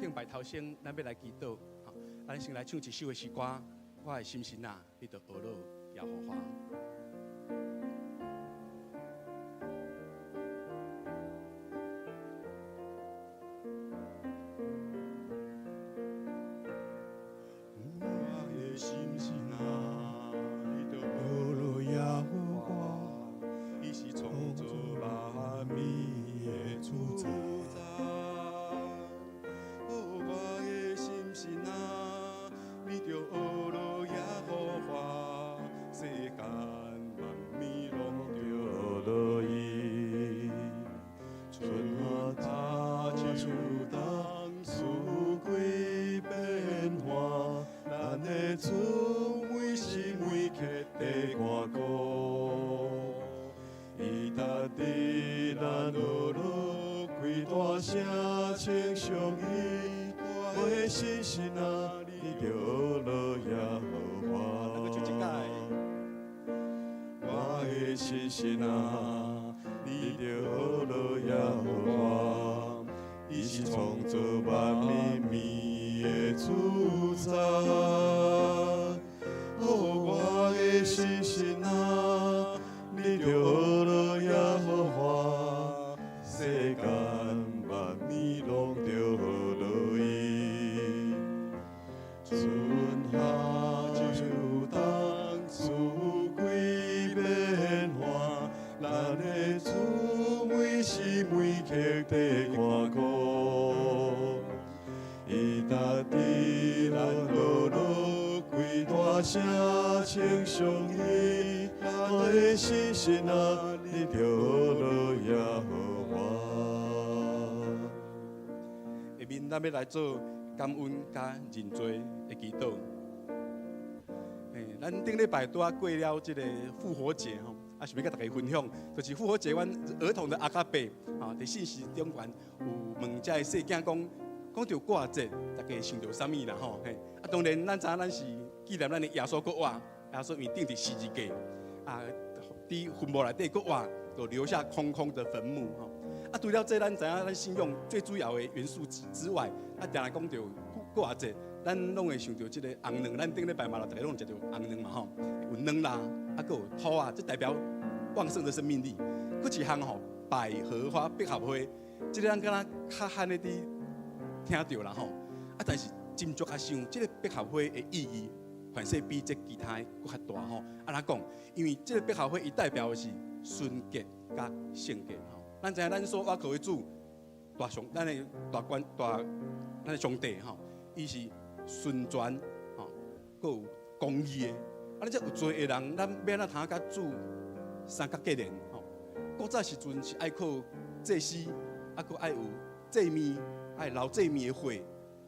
敬拜頭先，咱欲來祈禱，咱先來唱一首的詩歌，我的心神啊，你著學樂耶和華。我的心神啊，你著學樂耶和華，伊是創造萬物的主宰。哦，我的心神啊，你著學樂耶和華，世間萬物攏著學樂伊。春夏秋冬四季變換，咱的主每時每刻佇看顧，伊值得咱學樂，開大聲稱頌伊。我的心神啊，你著學樂耶和華。咱閣唱一擺。我的心神啊，你著學樂耶和華，伊是創造萬物的主宰。哦，我的心神啊，你著學樂耶和華，世間萬物攏著學樂伊。春夏秋冬四季變換，咱的主每時每刻佇看顧，伊值得咱學樂，開大聲稱頌伊。我的心神啊，你著學樂耶和華。下面咱欲來做感恩佮認罪的祈禱。咱頂禮拜拄仔過了這个復活節吼，啊，想欲佮大家分享，就是復活節，阮兒童的阿卡貝啊，佇信息中間有問遮的細囝講，講著復活節，大家會想著啥物啦吼？嘿，啊，當然咱知影咱是紀念咱的耶穌復活，耶穌因為釘佇十字架，啊，佇墳墓內底復活，就留下空空的墳墓吼。啊，除了這，咱知影咱信仰最主要的元素之外，啊，定定講著復活節，咱攏會想著這个紅卵，咱頂禮拜嘛，大家攏食著紅卵嘛吼，有卵啦，啊，閣有土啊，這代表旺盛的生命力。閣一項吼，百合花、百合花，這个咱敢若較罕咧佇聽著啦吼。啊，但是斟酌較想，這个百合花的意義，反勢比這其他的閣較大吼。按怎講？因為這个百合花伊代表的是純潔佮聖潔吼。咱知影咱所倚靠的主，大上，咱的大官大，咱的上帝吼，伊是純全吼，閣有公義的。啊，咱這有罪的人，咱欲按怎通佮主三角結連吼？古早時陣是愛靠祭司，啊，閣愛有祭物，愛流祭物的血，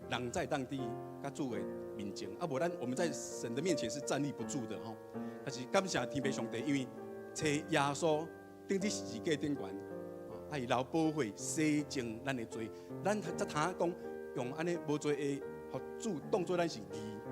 人才會當佇佮主的面前。啊，無咱我們在神的面前是站立不住的吼。但是感謝天父上帝，因為差耶穌釘佇十字架頂懸。啊！伊流寶血洗淨咱的罪，咱才通講用按呢無罪的，予主當做咱是義，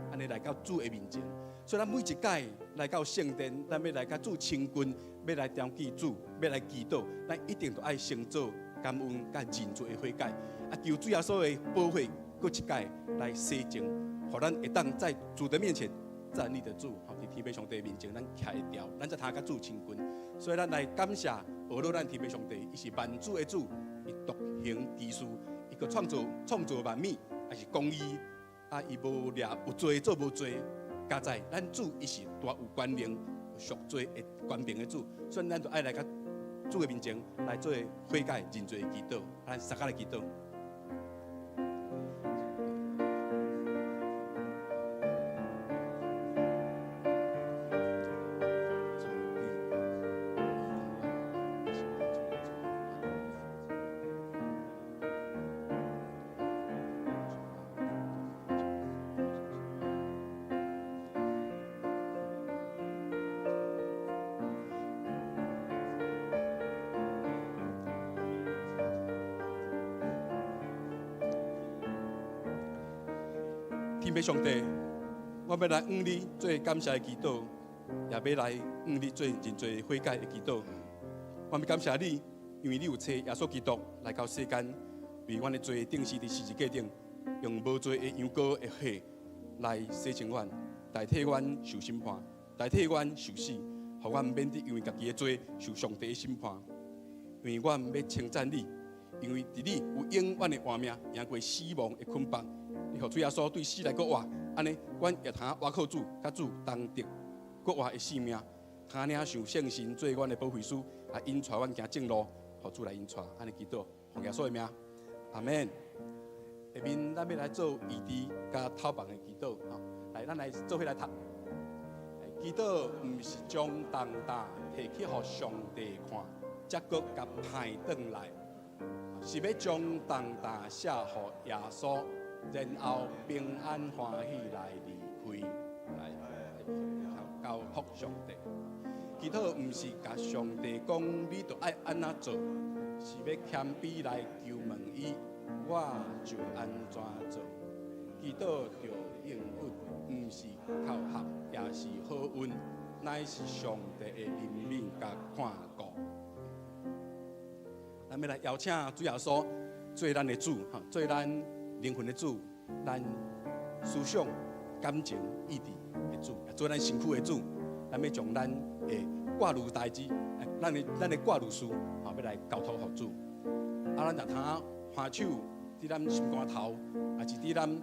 按呢來到主的面前。所以，咱每一擺來到聖殿，咱欲來佮主親近，欲來朝見主，欲來祈禱，咱一定都愛先做感恩佮認罪的悔改。啊，求主耶穌的寶血閣一擺來洗淨，予咱會當在主的面前站立得住。吼，佇天父上帝面前，咱徛會牢，咱才通佮主親近。所以，咱來感謝學樂咱天父上帝，伊是萬主的主，伊獨行奇事，伊閣創造萬物，也是公義，啊，伊無掠有罪做無罪，佳哉咱主伊是大有權能、贖罪的權柄的主，所以咱就愛來佮主的面前來做悔改認罪的祈禱，咱相共來祈禱。天父上帝，我欲來向你做感謝的祈禱，也欲來向你做認罪悔改的祈禱。我欲感謝你，因為你有差耶穌基督來到世間，為阮的罪釘死佇十字架頂，用無罪的羊羔的血來洗淨阮，代替阮受審判，代替阮受死，予阮免得因為家己的罪受上帝的審判。因為阮欲稱讚你，因為佇你有永遠的活命，贏過死亡的捆綁。你予主耶穌對死來閣活，按呢，阮也通倚靠主，佮主同得閣活的性命，通領受聖神做阮的保惠師，來引帶阮行正路，予主來引帶，按呢祈禱，奉耶穌的名，阿門。下面咱欲來做醫治佮透放的祈禱，吼，來，咱來做伙來讀。祈禱毋是將重擔提去予上帝看，才閣共歹轉來，是欲將重擔卸予耶穌，然後平安歡喜來離開，來交託上帝。祈禱毋是共上帝講你著愛按怎做，是欲謙卑來求問伊，我就按怎做。祈禱著應允，毋是巧合，也是好運，乃是上帝的憐憫佮看顧。咱欲來邀請主耶穌做咱的主，做咱靈魂的主，咱思想、感情、意志的主，做咱身軀的主。咱欲將咱的掛慮代誌，咱的掛慮事，吼，欲來交託予主。啊，咱若通還手佇咱心肝頭，抑是佇咱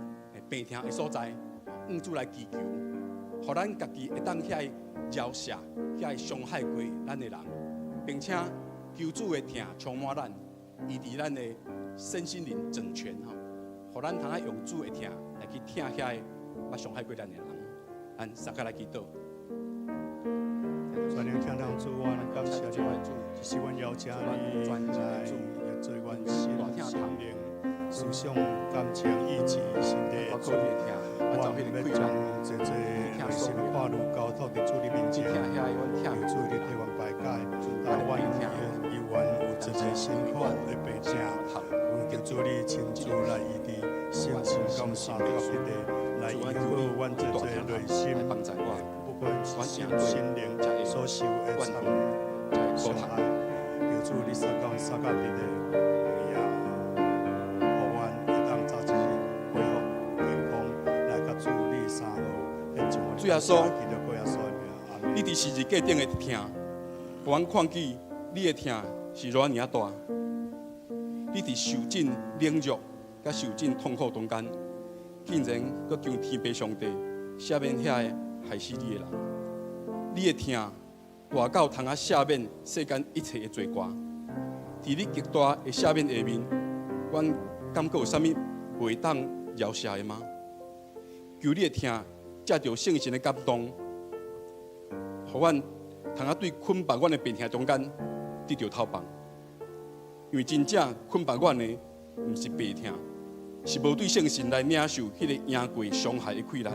病痛的所在，向主來祈求，予咱家己會當遐饒赦、遐傷害過咱的人，並且求主的疼充滿咱，醫治咱的身心靈整全吼，予咱通用主的疼來去疼遐個捌傷害過咱的人。咱三個來祈禱。全能天堂主，我感謝你，這是阮邀請你來做阮心心靈、思想、感情、意志、身體的主。我欲將這濟內心掛慮交託佇主你面前，求主你替阮排解。啊，阮猶原有這濟辛苦的病痛，求主你親自來醫治，聖神感三合一的來醫好阮這濟內心，不管是心心靈所受的傷害，求主你相共三合一的，也予阮會當早一日恢復健康，來佮主你相好。主耶穌，你佇十字架頂的疼，予阮看見你的疼是偌爾大。你佇受盡凌辱、佮受盡痛苦中間，竟然閣求天父上帝赦免遐個害死你的人。你的疼大到通啊赦免世間一切的罪過。佇你極大的赦免下面，阮敢閣有啥物袂當饒赦的嗎？求你的疼藉著聖神的感動，予阮通啊對捆綁阮的病痛中間得著透放。因為真正捆綁阮的，毋是病痛，是無對聖神來領受彼個贏過傷害的氣力。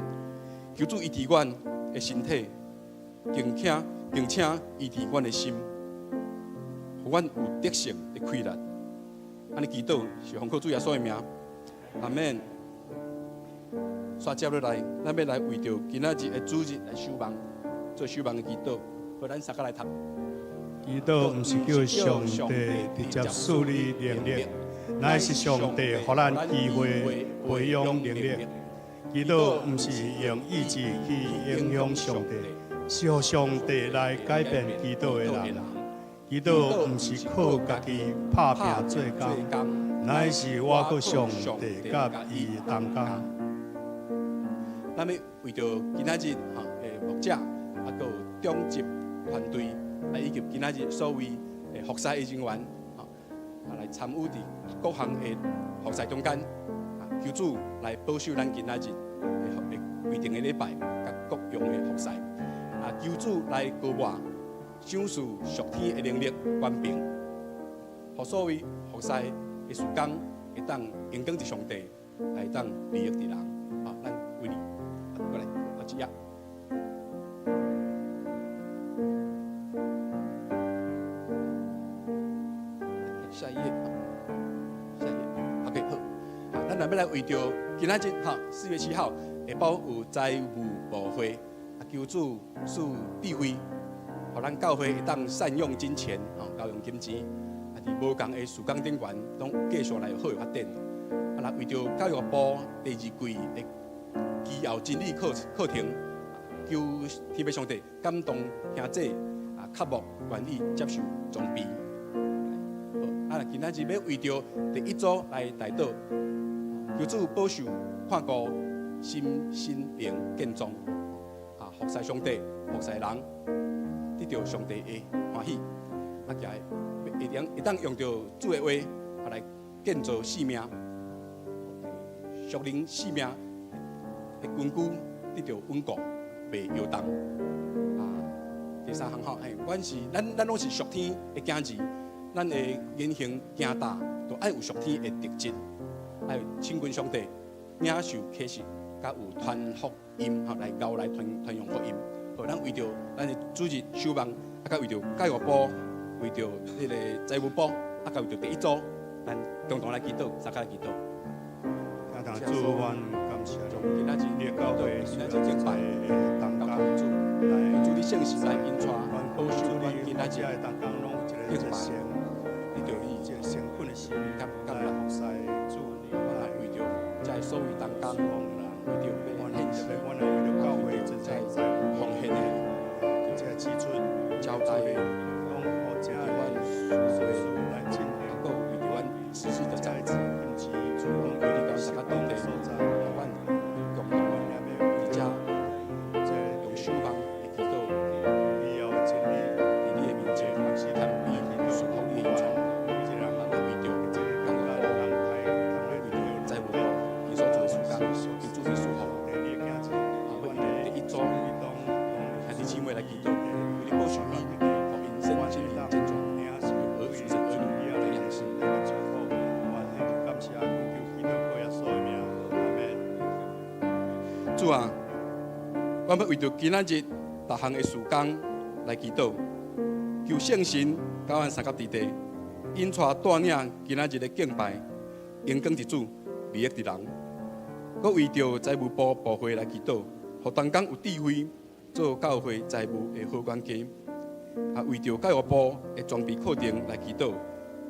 求主醫治阮的身體，並且醫治阮的心，予阮有得勝的氣力。按呢祈禱是奉靠主耶穌的名，阿門。煞接落來，咱欲來為著今仔日的主日來守望，做守望的祈禱。好，咱三個來讀。祈禱毋是叫上帝直接賜你能力，乃是上帝予咱機會培養能力。祈禱毋是用意志去影響上帝，是予上帝來改變祈禱的人。祈禱毋是靠家己拍拚做工，乃是倚靠上帝佮伊同工。咱欲為著今仔日吼的牧者，啊，閣有長執團隊，啊，以及今仔日所有的服侍的人員，吼，啊，來參與佇各項的服侍中間，啊，求主來保守咱今仔日的規定的禮拜，佮各樣的服侍，啊，求主來膏抹，賞賜屬天的能力、權柄，予所有服侍的事工會當榮光佇上帝，會當利益佇人，啊，咱為你過來，阿姊啊。下一頁，下一頁，OK，好，好，咱來欲來為著今仔日哈4月7號下晡有財務部會，啊，求主賜智慧，予咱教會會當善用金錢，吼，交用金錢，啊，佇無仝的事工頂懸，攏繼續來有好的發展。啊，啊，來為著教育部第二季的基要真理課課程，求天父上帝感動兄弟啊，渴慕願意接受裝備。啊，今仔日欲為著第一組來代禱，求主保守看顧身心靈健壯，啊，服侍上帝，服侍人，得著上帝的歡喜，啊，會會當會當用著主的話啊來建造生命，屬靈生命的根基得著穩固，袂搖動。啊，第三項吼，嘿，阮是咱咱攏是屬天的囝兒，咱的言行行踏都愛有屬天的特質，愛親近上帝，領受啟示，佮有傳福音吼來教來傳傳揚福音。好，咱為著咱的主日守望，啊，佮為著教育部，為著彼个財務部，啊，佮為著第一組，咱共同來祈禱，三個來祈禱。天主，阮感謝今仔日你的教會今仔日敬拜，同工主，來主你聖神來引帶，保守阮今仔日的同工攏有一個熱誠，你著以一個誠懇的心感來服侍主，來為著這所謂同工，為著欲獻特別阮來為著教會真正在奉獻的這個支出交代的，攏予這个事來進行，啊，閣為著阮實施的長子，主，求你共大家同齊，予阮共同佇遮用守望的祈禱，佇你的面前謙卑順服你的引導，咱為著教育部，為著財務部，𪜶所做的事工，求主你賜福。啊，為著第一組兄弟姊妹來祈禱，為你保守伊，予𪜶身心靈健壯，有兒子兒女的樣式。感謝求基督耶穌的名，阿們。主啊，我欲為著今仔日逐項的事工來祈禱，求聖神佮阮相佮佇地，引帶帶領今仔日的敬拜，榮光佇主，利益佇人。閣為著財務部部會來祈禱，予同工有智慧做教會財務的好管家。啊，為著教育部的裝備課程來祈禱，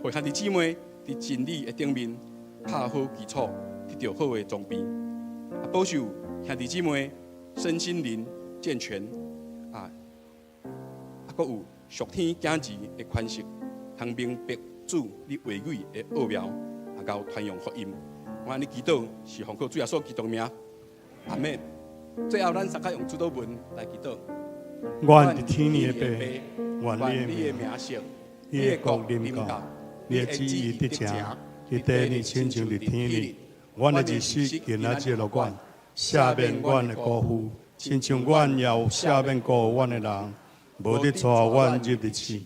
予兄弟姊妹佇真理的頂面打好基礎，得著好的裝備。啊，保守兄弟姊妹身心靈健全，啊，啊，閣有屬天囝兒的權勢，通明白主你話語的奧妙，啊，𠢕傳揚福音。我按呢祈禱是奉靠主耶穌基督名，阿們。最後，咱三個用主禱文來祈禱。願佇天的父，願你的你的名聖，你的國臨到，你的旨意得成，佇地裡親像佇天裡。阮的日食今仔日予阮，赦免阮的過負，親像阮也有赦免過阮的人，無得帶阮入佇試，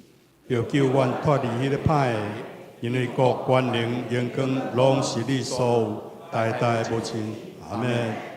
著救阮脫離彼个歹的，因為國權能榮光攏是你所有，代代無盡。阿們。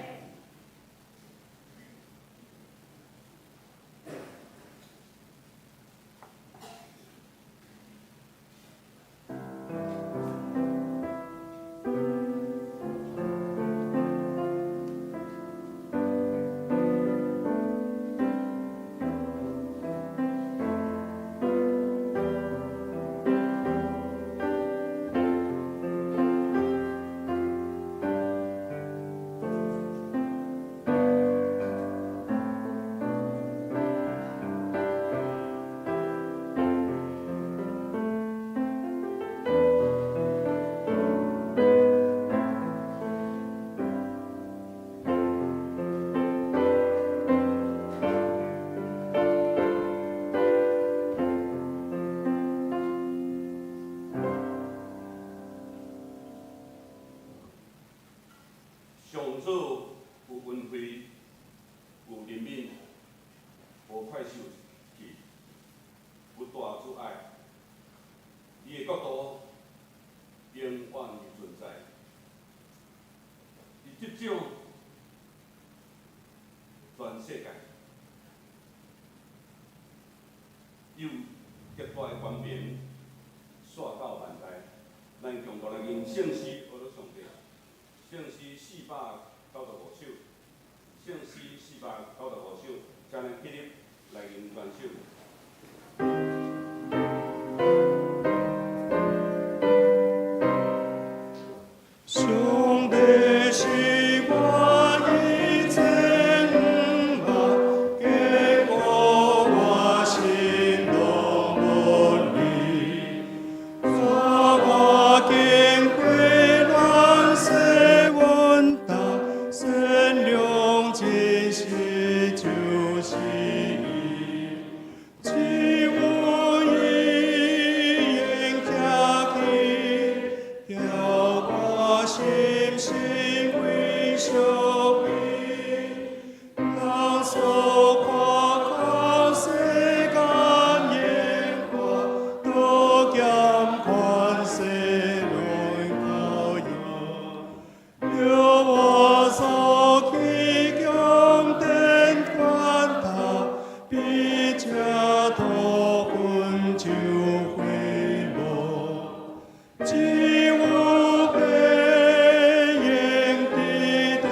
上主有恩惠，有憐憫，無快受氣，有大慈愛。伊的國度永遠存在。伊執掌全世界，伊有極大的權柄，煞到萬代。咱共同來吟聖詩，阿羅上帝。聖詩495首，聖詩495首，請咱起立來吟全首。上心神為相比，人所誇靠世間眼光，都減權勢來靠依。了我所起宮殿觀塔，比這土焚就會無。只有白用的地，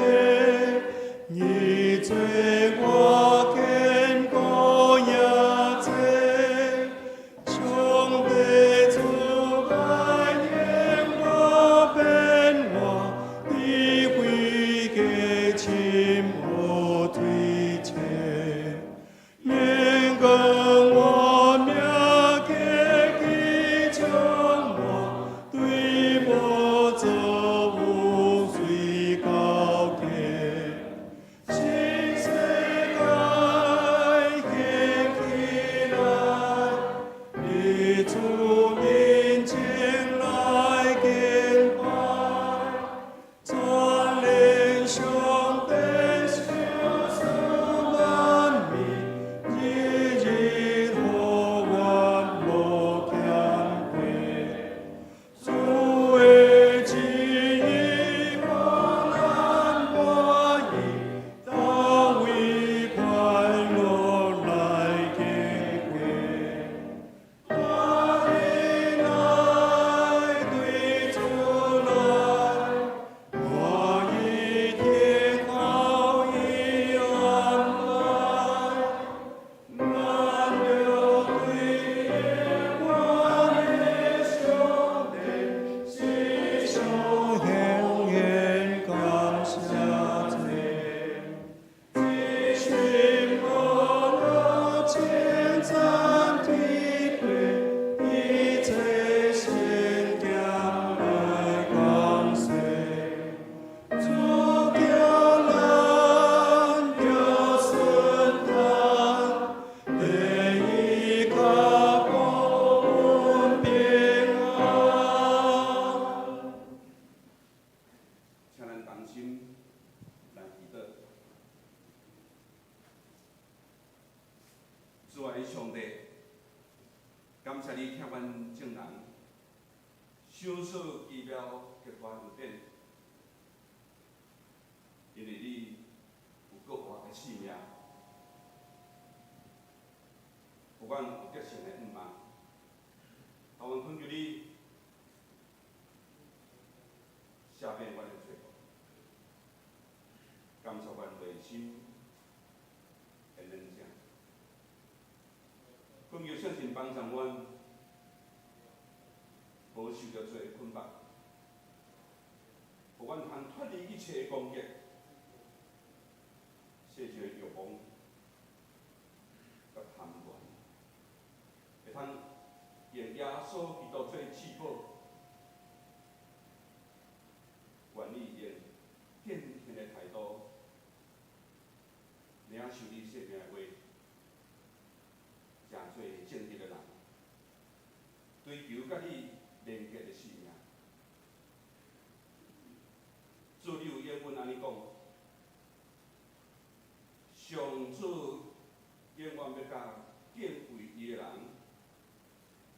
你做我堅固營寨，上帝主愛永無變化，智慧嘅深無推測。免跟我命家己充滿，對我做有最高價。新世界掀起來，你主面前來敬拜，全靈上帝賞賜萬民，日日和願無減過。主的旨意我難懷疑，當為快樂來經過。我的愛對主來，我已聽候伊安排，咱著對耶和的上帝，獻上獻感謝祭。一心無樂稱讚體會，一切先減來感謝。主叫咱著順嘆，得以較保穩平安。請咱同心來祈禱。主愛的上帝，感謝你疼阮眾人，賞賜奇妙極大恩典，因為你有閣活的生命，予阮有得勝的盼望。求阮懇求你赦免阮的罪惡，感謝阮內心的軟正。懇求聖神幫助阮，無受著罪的捆綁，予阮通脫離一切的攻擊、世界的欲望佮貪戀，會通用耶穌基督做至寶，願意用敬虔的態度領受你生命的話，成做正直的人，追求佮你連結的生命。主，你有應允按呢講，上主永遠欲佮敬畏伊的人，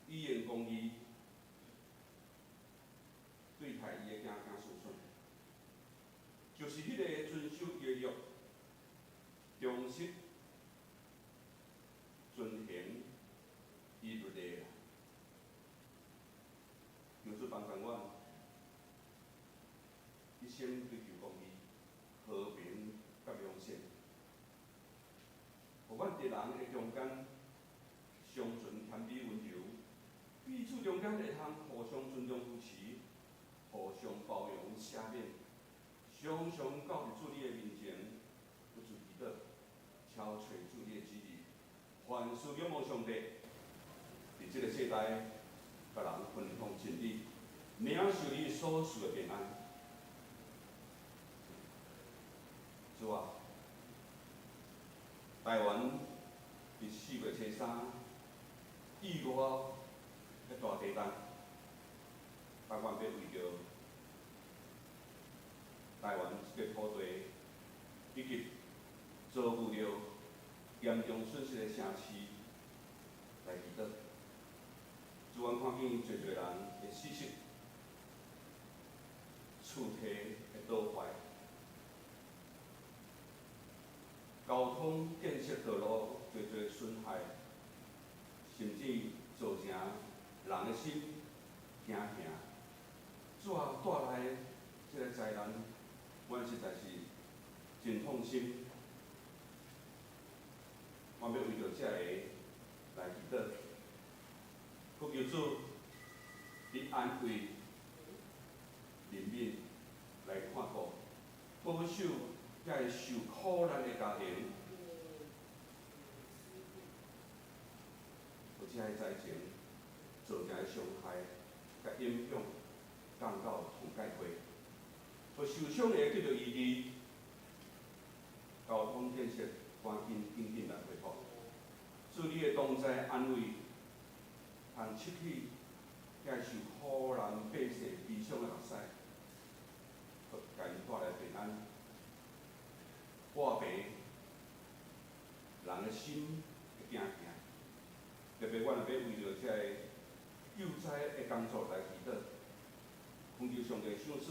伊用公義對待伊的子子孫孫，就是彼個遵守伊的約、忠實遵行伊律例的人。求主幫助阮，一生追求公義、和平佮良善，予阮佇人的中間常存謙卑溫柔，彼此中間會通互相尊重扶持，互相包容赦免，常常到佇主你的面前，不住祈禱，敲揣主你的旨意，凡事仰望上帝，佇這個世代，佮人分享真理，領受你所賜的平安。主啊，台灣佇4月初3意外的大地震，台灣欲為著這个土地以及遭遇著嚴重損失的城市來祈禱。主，阮看見濟濟人的死屍，厝體的倒壞，交通建設道路濟濟損害，甚至造成人的心驚嚇。主啊，帶來的這個災難，阮實在是真痛心。阮欲為著這个來祈禱，閣求主，你安慰、憐憫來看顧，保守遐个受苦難的家庭，予這个災情造成的傷害佮影響降到上蓋低，予受傷的得著醫治，交通建設趕緊緊緊來恢復。主你的同在安慰，通拭去遐受苦難百姓悲傷的目屎，閣共𪜶帶來平安。破病，人的心會驚驚，特別阮若欲為著這个救災的工作來祈禱，懇求上帝賞賜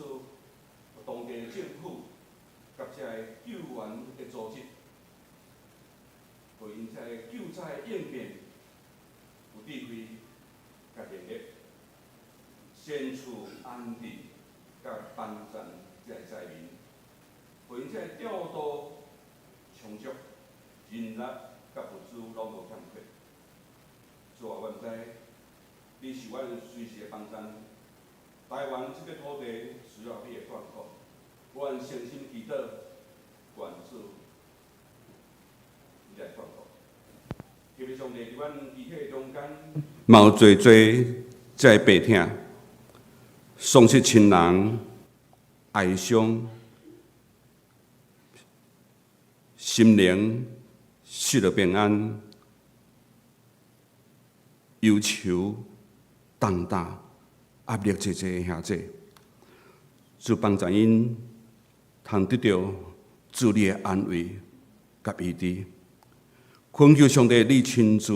當地的政府佮這个救援的組織，予𪜶這个救災的應變有智慧佮能力，先處安置佮幫贊這个災民，予𪜶這個調度充足，人力佮物資攏無欠缺。主啊，阮知你是阮隨時的幫贊。台灣這個土地需要你的眷顧，阮誠心祈禱，願主你來眷顧。特別上帝佇阮肢體中間，嘛有濟濟這个病痛，喪失親人、哀傷、心靈失落平安、憂愁、重擔、壓力濟濟的兄弟，主幫助𪜶通得著主你的安慰佮醫治。懇求上帝，你親自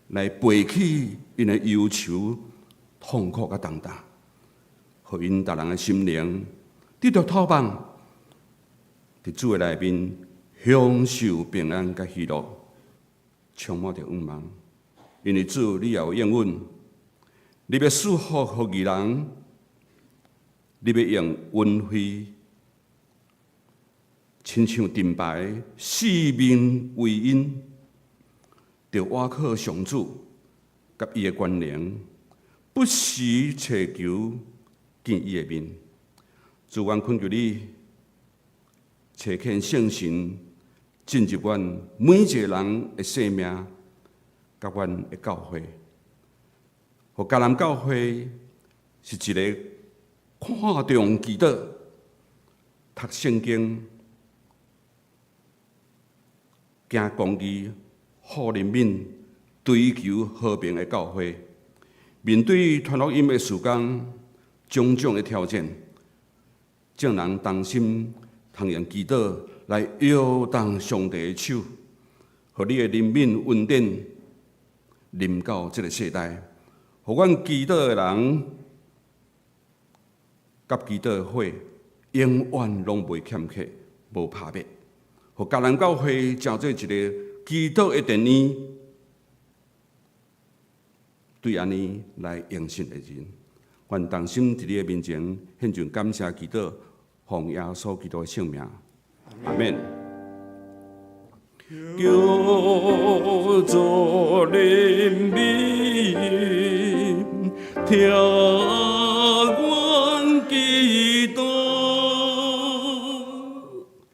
來背起𪜶的憂愁、痛苦佮重擔，予𪜶逐人的心靈得著透放，佇主的內面享受平安佮喜樂，充滿著向望。因為主，你也有應允，你欲賜福予義人，你欲用恩惠，親像盾牌，四面圍𪜶，著倚靠上主佮伊的權能，不時尋求見伊的面。主，阮懇求你，差遣聖神進入阮每一个人的生命，佮阮的教會，予迦南教會是一个看重祈禱、讀聖經、行公義、好憐憫、追求和平的教會。面對傳福音的事工，種種的挑戰，眾人同心通用祈禱來搖動上帝的手，予你的憐憫恩典臨到這个世代，予阮祈禱的人佮祈禱的火永遠攏袂欠缺，無拍滅。予迦南教會成做一个祈禱的殿宇，對按呢來榮神的人，阮同心佇你的面前獻上感謝祈禱，奉耶穌基督的聖名，阿們。求主憐憫，聽阮祈禱。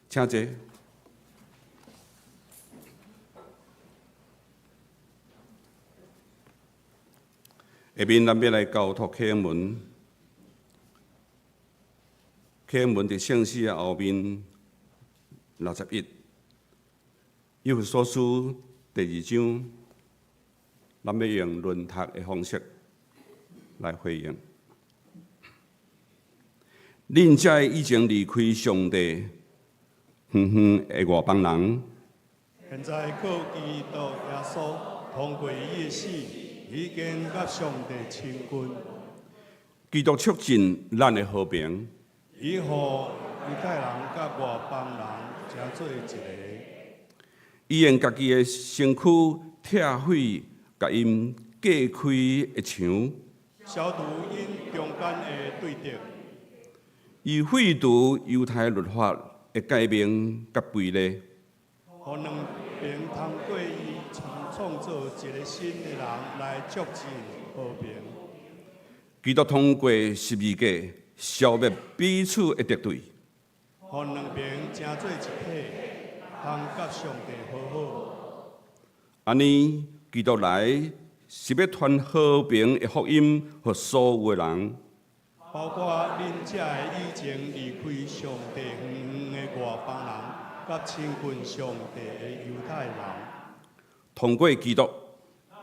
請坐。下面咱欲來交託啟文，啟文佇聖詩的後面61，以弗所書第二章，咱欲用輪讀的方式來回應。恁這个以前離開上帝遠遠的外邦人，現在靠基督耶穌通過伊的死，已經佮上帝親近。基督促進咱的和平。伊予猶太人佮外邦人成做一个。伊用家己的身軀拆毀共𪜶隔開的牆，消除𪜶中間的對敵。伊廢除猶太律法的誡命佮規例，予兩邊通過伊創造一个新的人來促進和平。基督通過十字架消滅彼此的敵對，予兩邊成做一體，通佮上帝和好。按呢，基督來是欲傳和平的福音，予所有的人，包括恁這个以前離開上帝遠遠的外邦人，佮親近上帝的猶太人。通過基督，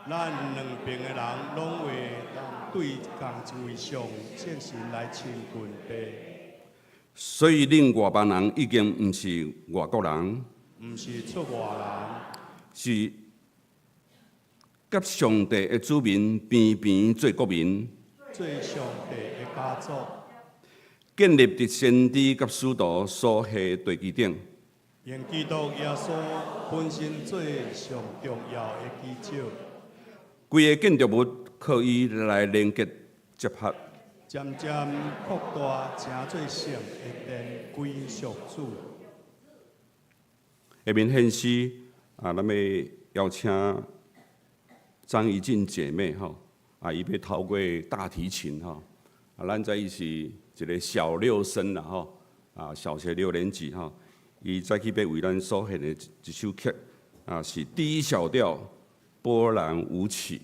咱兩邊的人攏會當對仝一位上聖神來親近父。所以恁外邦人已經毋是外國人，毋是出外人，是佮上帝的子民平平做國民，做上帝的家族，建立佇先知佮使徒所下的地基頂。用基督耶穌本身做上重要的基石。規个建築物靠伊來連結結合，漸漸擴大，成做聖的殿歸屬主。下面獻詩啊，咱欲邀請張怡靜姐妹吼，啊，伊欲透過大提琴吼，啊，咱知伊是一个小六生啦吼，啊，小學六年級吼，伊早起欲為咱所獻的一首曲啊，是 D 小調波蘭舞曲。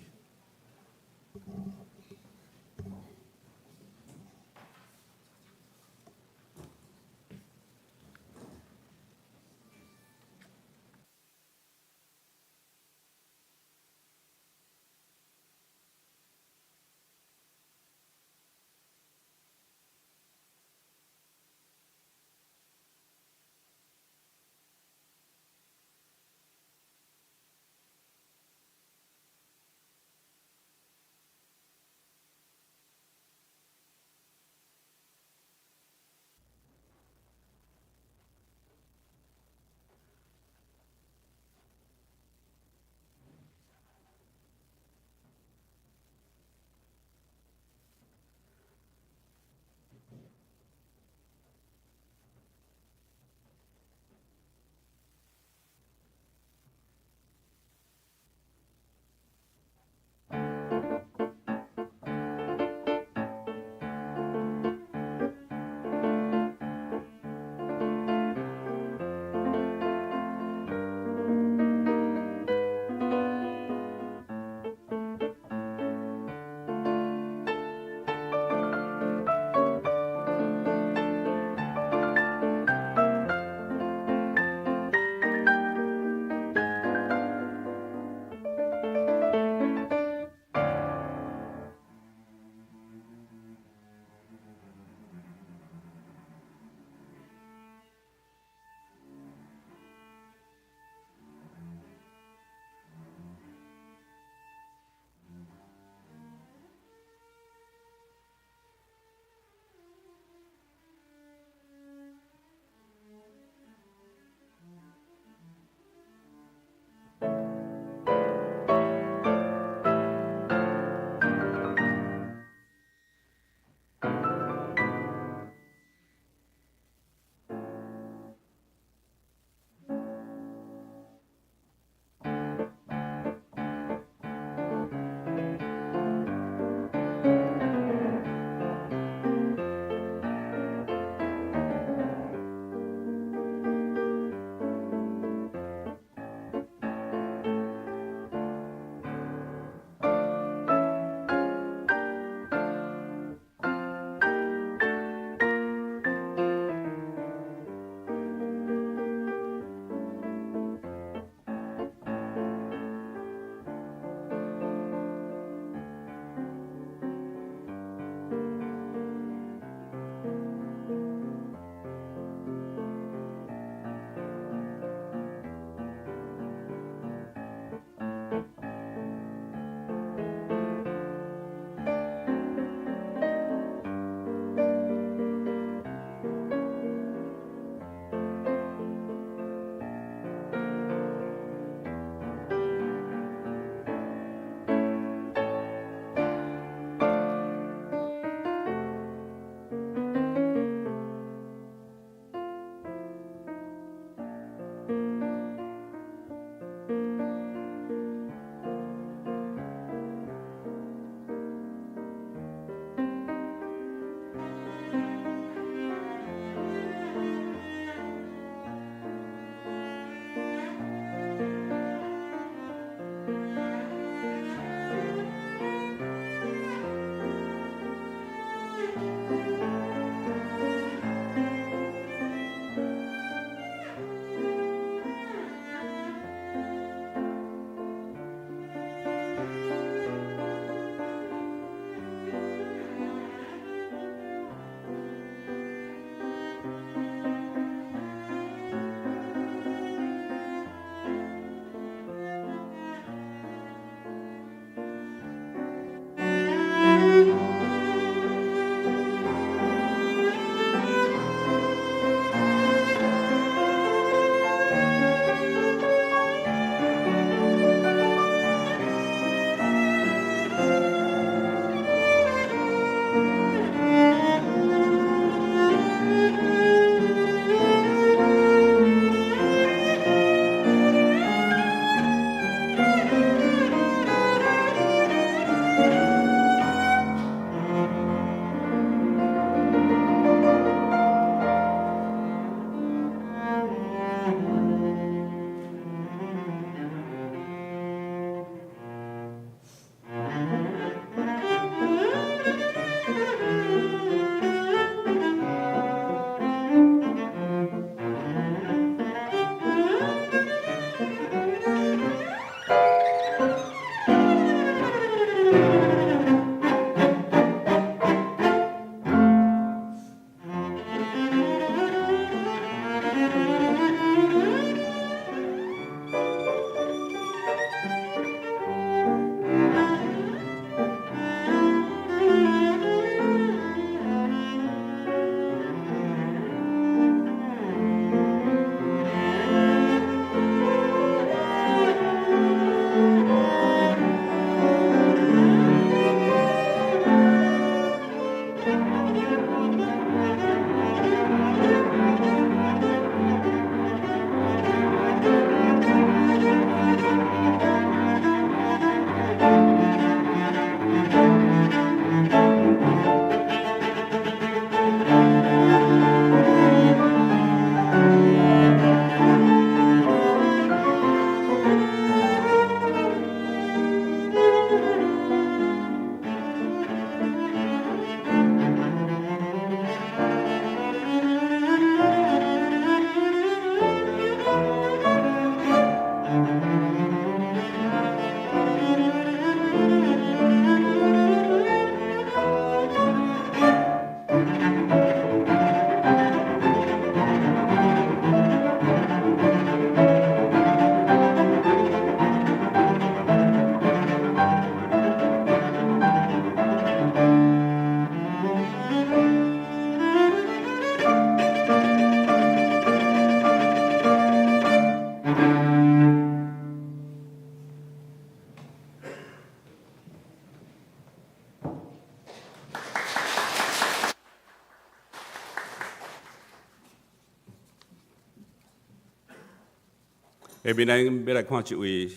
下面咱欲來看一位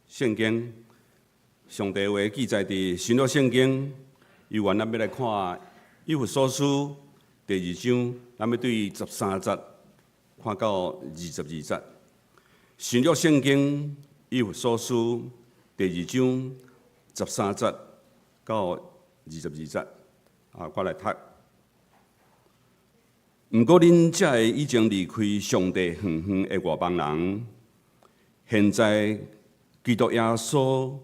聖經，上帝話記載佇新約聖經，猶原咱欲來看以弗所書第二章，咱欲對十三節看到二十二節。新約聖經以弗所書第二章十三節到二十二節，啊，我來讀。毋過恁這个已經離開上帝遠遠的外邦人，現在基督耶穌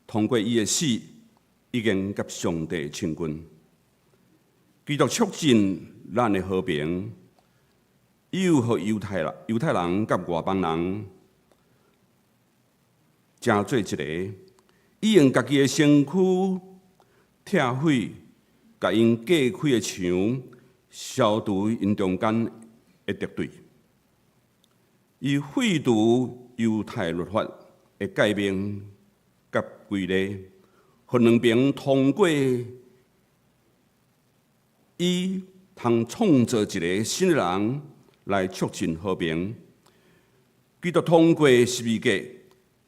通過伊的死，已經佮上帝親近。基督促進咱的和平，又予猶太人佮外邦人成做一个，伊用家己的身軀拆毀，共𪜶隔開的牆，消除𪜶中間的敵對。伊廢除猶太律法的誡命佮規例，予兩邊通過伊通創造一个新的人來促進和平。基督通過十字架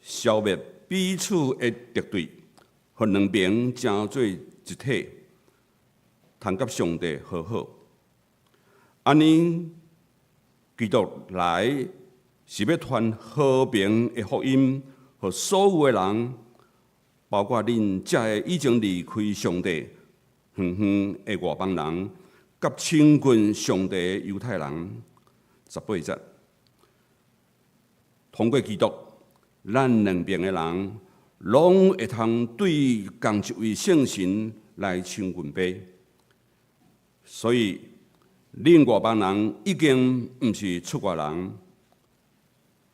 消滅彼此的敵對，予兩邊成做一體，通佮上帝和好。按呢，基督來是欲傳和平的福音，予所有的人，包括恁這个已經離開上帝遠遠的外邦人，佮親近上帝的猶太人。十八節，通過基督，咱兩邊的人，攏會通對仝一位聖神來親近父。所以，恁外邦人已經毋是出外人，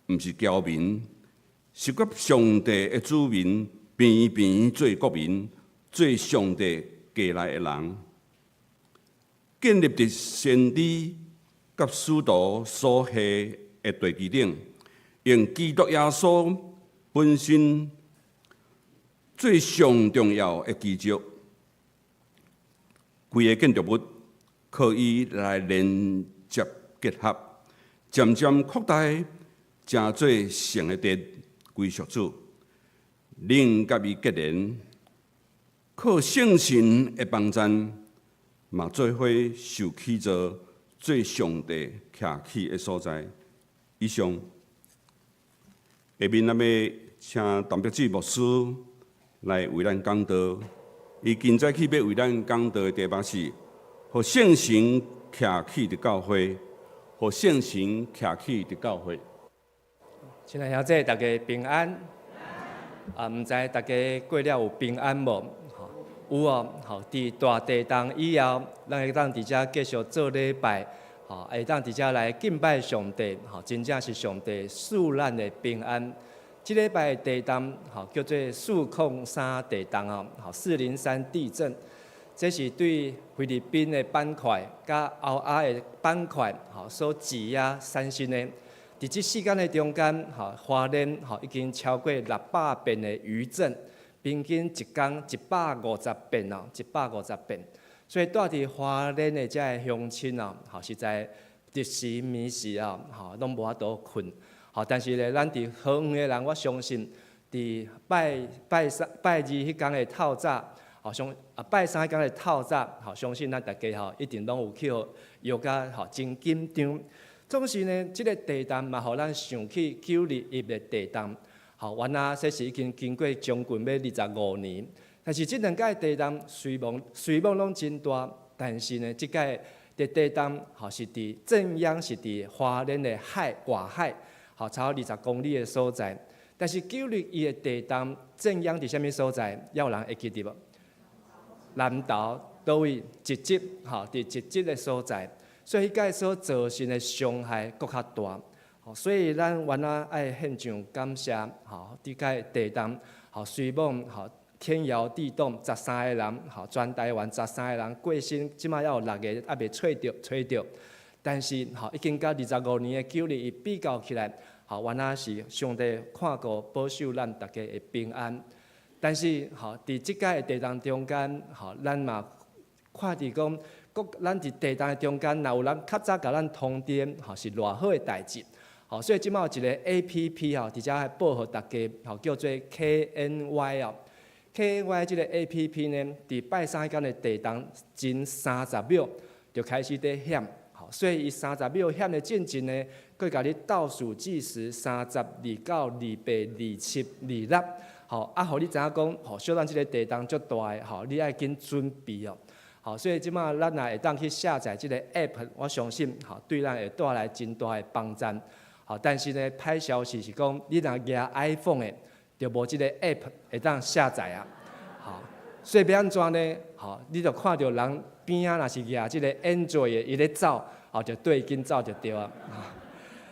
毋是僑民，是佮上帝的子民平平做國民，做上帝家內的人，建立佇先知佮使徒所下的地基頂，用基督耶穌本身做上重要的基石，規个建築物靠伊來連接結合，漸漸擴大，成做聖的殿，歸屬主。恁佮伊結連，靠聖神的幫贊，嘛做伙受起造做上帝徛起的所在。以上，下面咱欲請陳碧志牧師來為咱講道。伊今早起欲為咱講道的題目是：予聖神徛起的教會，予聖神徛起的教會。親愛兄姊，大家平安。啊，毋知大家過了有平安無？吼，有哦。吼，佇大地動以後，咱會當佇遮繼續做禮拜，吼，會當佇遮來敬拜上帝，吼，真正是上帝賜咱的平安。這禮拜地動，吼，叫做四空三地動哦，吼，403地震，這是對菲律賓的板塊佮歐亞的板塊，吼，所擠壓產生的。佇這時間的中間，吼，花蓮吼已經超過600遍的餘震，平均一工150遍哦，150遍。所以蹛佇花蓮的這个鄉親哦，吼，實在日時暝時哦，吼，攏無法度睏。吼，但是咧，咱佇桃園的人，我相信佇拜拜三、拜二彼工的透早，吼，相啊拜三彼工的透早，吼，相信咱大家吼一定攏有去予搖甲吼真緊張。總是呢，這个地動嘛，予咱想起九二一的地動。吼，原來這是已經經過將近欲25年，但是這兩擺地動雖罔攏真大，但是呢，這擺的地動吼是佇震央是佇花蓮的海外海，吼，差不多20公里的所在。但是九二一的地動震央佇啥物所在？猶有人會記得無？南投佗位集集，吼，佇集集的所在。所以彼擺所造成的傷害閣較大，所以咱原來愛獻上感謝，吼，這擺地動，吼，雖罔吼天搖地動，十三个人，吼，全台灣十三个人過身，這馬猶有六个猶未揣著揣著，但是吼已經佮25年的九二一比較起來，吼，原來是上帝看顧保守咱大家的平安。但是吼，佇這擺的地動中間，吼，咱嘛看佇講。閣咱佇地動的中間，若有人較早共咱通電，吼，是偌好的代誌。好，所以這擺有一個 APP 吼，佇遮報予大家，吼，叫做 KNY 哦。KNY 這個 APP 呢，佇拜三彼工的地動前30秒就開始佇響，吼，所以伊30秒響的進前呢，閣共你倒數計時32、9、28、27、26，吼，啊，予你知影講，吼，小等這個地動足大的，吼，你愛緊準備哦。好，所以這擺咱若會當去下載這個 App，我相信，吼，對咱會帶來真大的幫助。好，但是呢，歹消息是講，你若舉 iPhone 的，就無這個 App 會當下載啊。好，所以欲按怎呢？好，你就看著人邊仔若是舉這個 Android 的，伊咧走，好，就對緊走就對啊。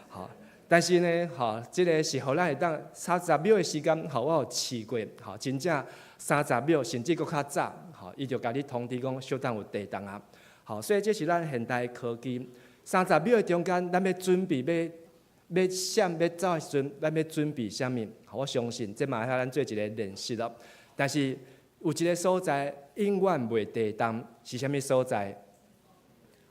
好，但是呢，吼，這個是予咱會當三十秒的時間，吼，我有試過，吼，真正三十秒甚至閣較早，吼，伊就共你通知講小等有地動啊。好，所以這是咱現代科技，三十秒的中間，咱欲準備欲欲閃欲走的時陣，咱欲準備啥物？我相信這嘛會使咱做一个練習咯。但是有一个所在永遠袂地動，是啥物所在？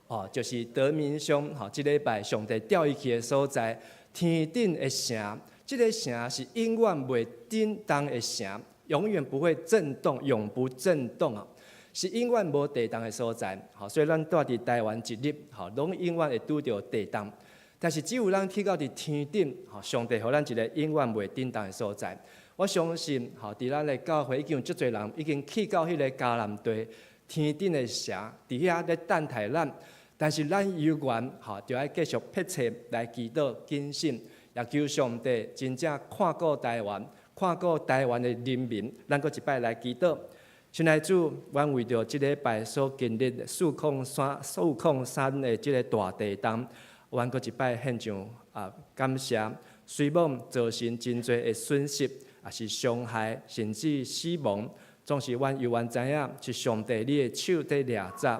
哦，就是德明兄吼，這禮拜上帝調伊去的所在，天頂的城。這个城是永遠袂震動的城，永遠不會震動，永不震動啊！是永遠無地動的所在。吼，所以咱蹛佇台灣一日，吼，攏永遠會拄著地動。但是只有咱去到佇天頂，吼，上帝予咱一个永遠袂震動的所在。我相信，吼，佇咱的教會已經有足濟人已經去到彼个迦南地天頂的城，佇遐咧等待咱。但是咱猶原，吼，就愛繼續迫切來祈禱、謹慎，也求上帝真正看顧台灣，看顧台灣的人民。咱閣一擺來祈禱。親愛主，阮為著這禮拜所經歷四礦山的這个大地動，阮閣一擺獻上啊感謝。雖罔造成真濟的損失，也是傷害，甚至死亡，總是阮猶原知影是上帝你的手佇掠閘，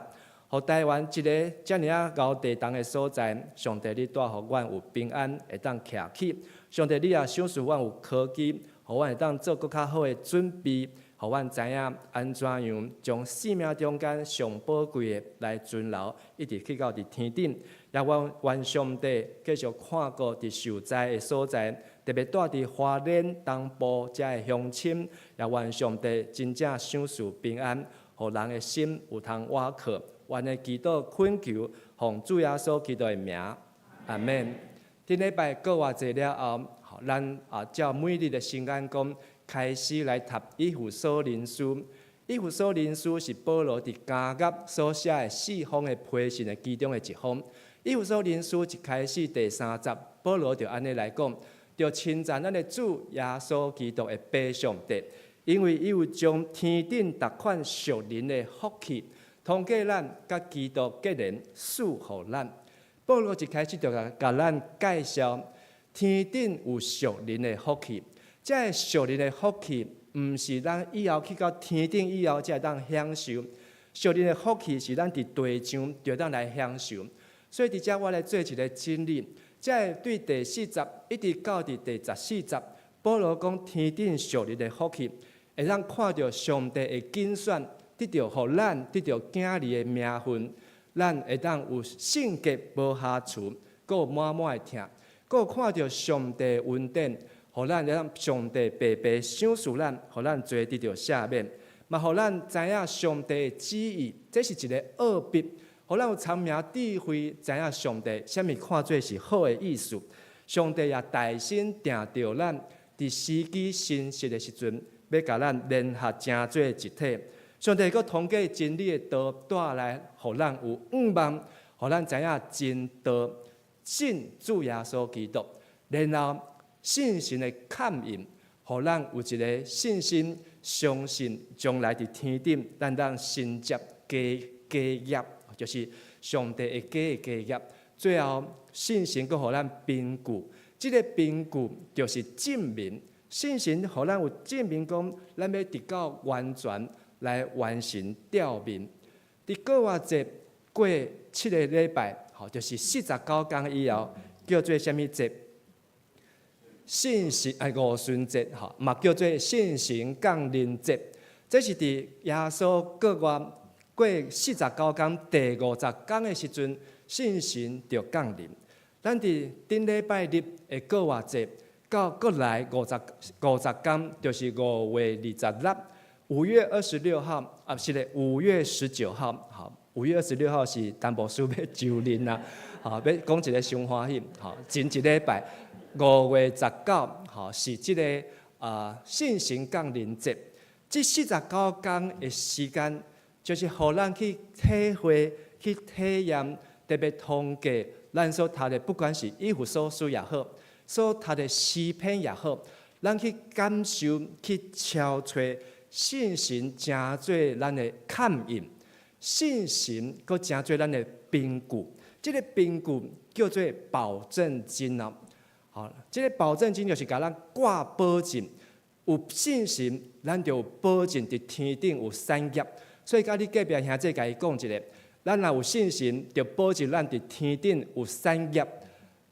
予台灣一个遮爾仔𠢕地動的所在，上帝你帶予阮有平安，會當徛起。上帝你也賞賜阮有科技，予阮會當做閣較好的準備，予阮知影按怎樣將生命中間上寶貴的來存留，一直去到佇天頂。也願願上帝繼續看顧佇受災的所在，特別蹛佇花蓮東部遮的鄉親，也願上帝真正賞賜平安，予人的心有通倚靠。阮的祈禱懇求，奉主耶穌基督的名，阿門。頂禮拜過活節了後，咱啊照每日的聖經講，開始來讀以弗所靈書。以弗所靈書是保羅佇監獄所寫的四封的批信的其中的一封。以弗所靈書一開始第三節，保羅就按呢來講，就稱讚咱的主耶穌基督的父上帝，因為伊有將天頂逐款屬靈的福氣，通過咱佮基督結連賜予咱。保羅一開始就共咱介紹天頂有屬靈的福氣，這个屬靈的福氣，毋是咱以後去到天頂以後才會當享受。屬靈的福氣是咱佇地上就當來享受。所以佇遮我來做一个整理，這个對第四節一直到佇第14節，保羅講天頂屬靈的福氣，會當看著上帝的揀選，得著予咱得著囝兒的名分，咱會當有性格無瑕疵，閣有滿滿的疼，閣有看著上帝的恩典，予咱會當上帝白白賞賜咱，予咱罪得著赦免，嘛予咱知影上帝的旨意，這是一个奧秘。予咱有聰明智慧，知影上帝啥物看做是好的意思。上帝也大心定著咱，佇時機成熟的時陣，欲共咱聯合成做一體。上帝閣通過真理的道帶來，予咱有向望，予咱知影真道，信主耶穌基督，然後信心的勘驗，予咱有一个信心，相信將來佇天頂，咱當承接家業。就是上帝的家的家業，最後信心閣予咱憑據，這个憑據就是證明，信心予咱有證明講，咱欲得到完全來完成吊命。佇過活節過7个禮拜，吼，就是49工以後，叫做啥物節？信神啊五旬節，吼，嘛叫做聖神降臨節。這是佇耶穌過活過49工第50工的時陣，聖神就降臨。咱佇頂禮拜日的過活節，到閣來50工，就是5月26，5月26號啊，是咧，5月19號，好，5月26號是陳牧師欲就任啦，好，欲講一个傷歡喜，好，前一禮拜5月19，好，是這个聖神降臨節，這49工的時間，就是予咱去體會、去體驗，特別通過咱所讀的，不管是以弗所書也好，所讀的詩篇也好，咱去感受、去敲揣聖神成做咱的勘驗，聖神閣成做咱的憑據。這个憑據叫做保證金哦。好，這个保證金就是共咱掛保證，有信心，咱就有保證佇天頂有產業。所以，佮你隔壁兄弟共伊講一下，咱若有信心，就保證咱佇天頂有產業。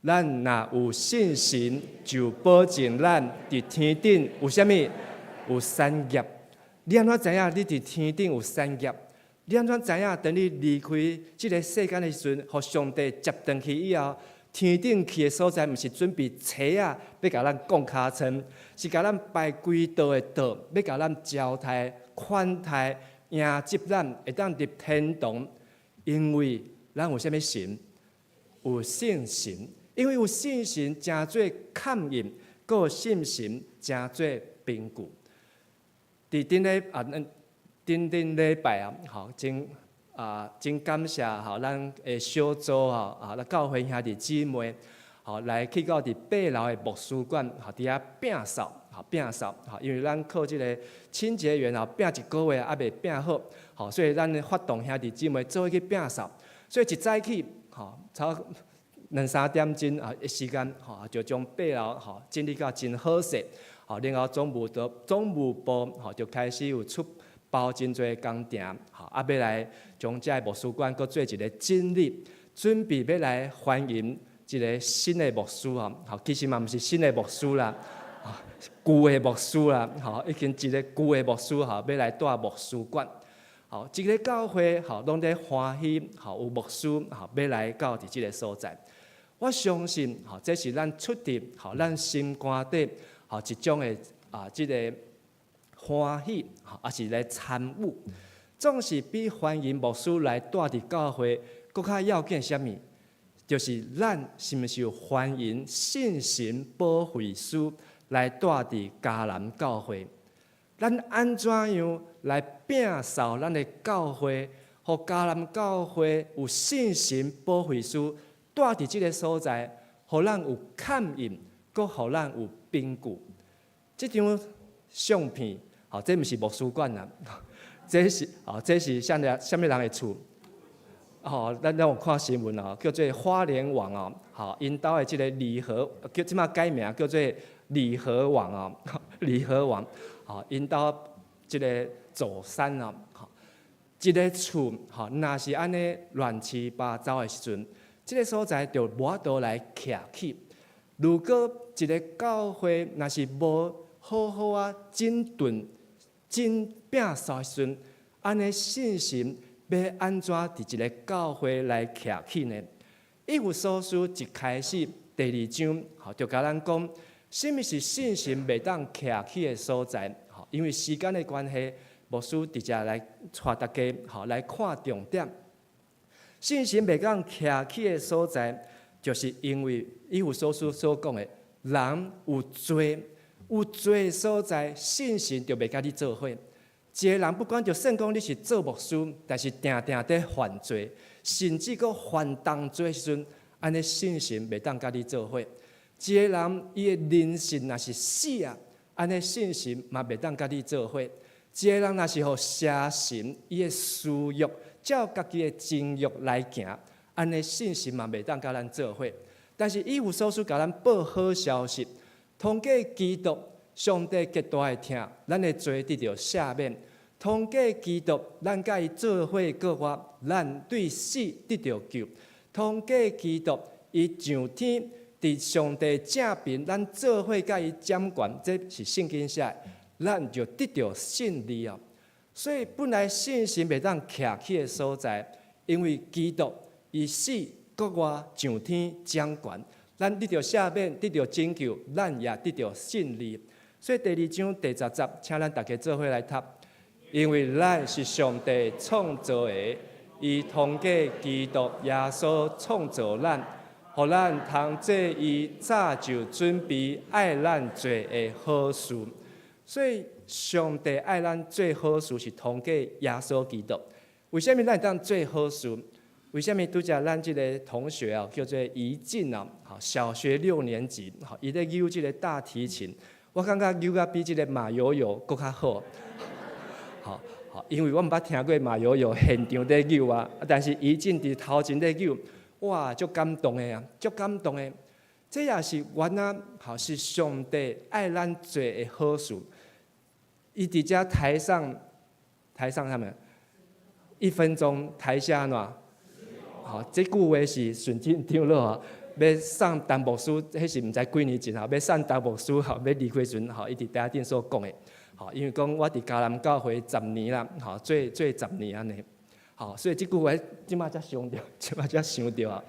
咱若有信心，就保證咱佇天頂有啥物？有產業。你按怎知影你佇天頂有產業？你按怎知影當你離開這个世間的時陣，予上帝接轉去以後，天頂去的所在，毋是準備車仔欲共咱摃尻川，是共咱排規道的桌，欲共咱招待、款待、迎接咱，會當入天堂。因為咱有啥物神？有聖神。因為有聖神成做勘驗，閣有信心成做憑據。佇頂禮啊，頂頂禮拜啊，吼，真感謝吼，咱的小組吼啊，教會兄弟姊妹，吼來去到佇八樓的牧師館，吼佇遐摒掃，吼摒掃，吼，因為咱靠這个清潔員吼摒一个月猶未摒好，吼，所以咱發動兄弟姊妹做伙去摒掃，所以一早起，吼，差兩三點鐘啊，的時間，吼，就將八樓吼整理到真好勢，吼，然後總務部吼就開始有出包真濟工程，吼，啊，欲來將這个牧師館閣做一个整理，準備欲來歡迎一个新的牧師吼，吼，其實嘛毋是新的牧師啦，舊的牧師啦，吼，已經一个舊的牧師吼，欲來蹛牧師館，吼，這个教會吼攏咧歡喜，吼，有牧師吼欲來到佇這个所在。我相信，吼，這是咱出佇吼咱心肝底吼一種的啊，這个歡喜，吼，抑是來參與，總是比歡迎牧師來蹛佇教會，閣較要緊啥物？就是咱是毋是有歡迎聖神保惠師來蹛佇迦南教會？咱按怎樣來摒掃咱的教會，予迦南教會有聖神保惠師蹛佇這个所在，予咱有勘驗，閣予咱有憑據。這張相片，吼，這毋是牧師館啦，這是吼，這是啥物啥物人的厝？吼，咱有看新聞哦，叫做花蓮王哦，吼，𪜶兜的這个李和，叫這馬改名叫做李和王哦，李和王，吼，𪜶兜這个祖山哦，吼，一个厝，吼，若是按呢亂七八糟的時陣，這个所在就無法度來徛起。如果一个教會若是無好好仔整頓、整摒掃的時陣，按呢信心欲按怎佇一个教會來徛起呢？以弗所書一開始第二章，吼，就共咱講，啥物是信心袂當徛起的所在？吼，因為時間的關係，牧師直接來帶大家，吼，來看重點。信心袂當徛起的所在，就是因為以弗所書所講的，人有罪，有罪的所在，信心就袂佮你做伙。一个人不管就算講你是做牧師，但是定定佇犯罪，甚至閣犯重罪的時陣，按呢信心袂當佮你做伙。一个人伊的靈性若是死啊，按呢信心嘛袂當佮你做伙。一个人若是予邪神伊的私欲，照家己的情欲來行，按呢信心嘛袂當佮咱做伙。但是以弗所書共咱報好消息，通過基督，上帝極大的疼，咱的罪得著赦免；通過基督，咱佮伊做伙過活，咱對死得著救。通過基督，伊上天佇上帝正爿，咱做伙佮伊掌權，這是聖經寫的，咱就得著勝利哦。所以本來信心袂當徛起的所在，因為基督伊死國外上天掌權。咱得著赦免，得著拯救，咱也得著勝利。所以第二章第十節，請咱逐家做伙來讀，因為咱是上帝創造的，伊通過基督耶穌創造咱，予咱通做伊早就準備愛咱做的好事。所以上帝愛咱做好事是通過耶穌基督。為啥物咱會當做好事？為啥物拄才咱這个同學啊，叫做怡靜啊，小學六年級，伊咧扭這个大提琴，我感覺扭甲比這个馬友友閣較好。好，好，因為我毋捌聽過馬友友現場咧扭啊，但是怡靜佇頭前咧扭，哇，足感動的啊，足感動的。這也是原來，好是上帝愛咱做的好事。伊佇遮台上，台上啥物？一分鐘，台下按怎？吼，這句話是順進長老吼，欲送陳牧師，彼是毋知幾年前吼，欲送陳牧師吼，欲離開時陣吼，伊佇台頂所講的，吼，因為講我佇迦南教會十年啦，吼，做做十年按呢，吼，所以這句話這馬才想著，這馬才想著啊，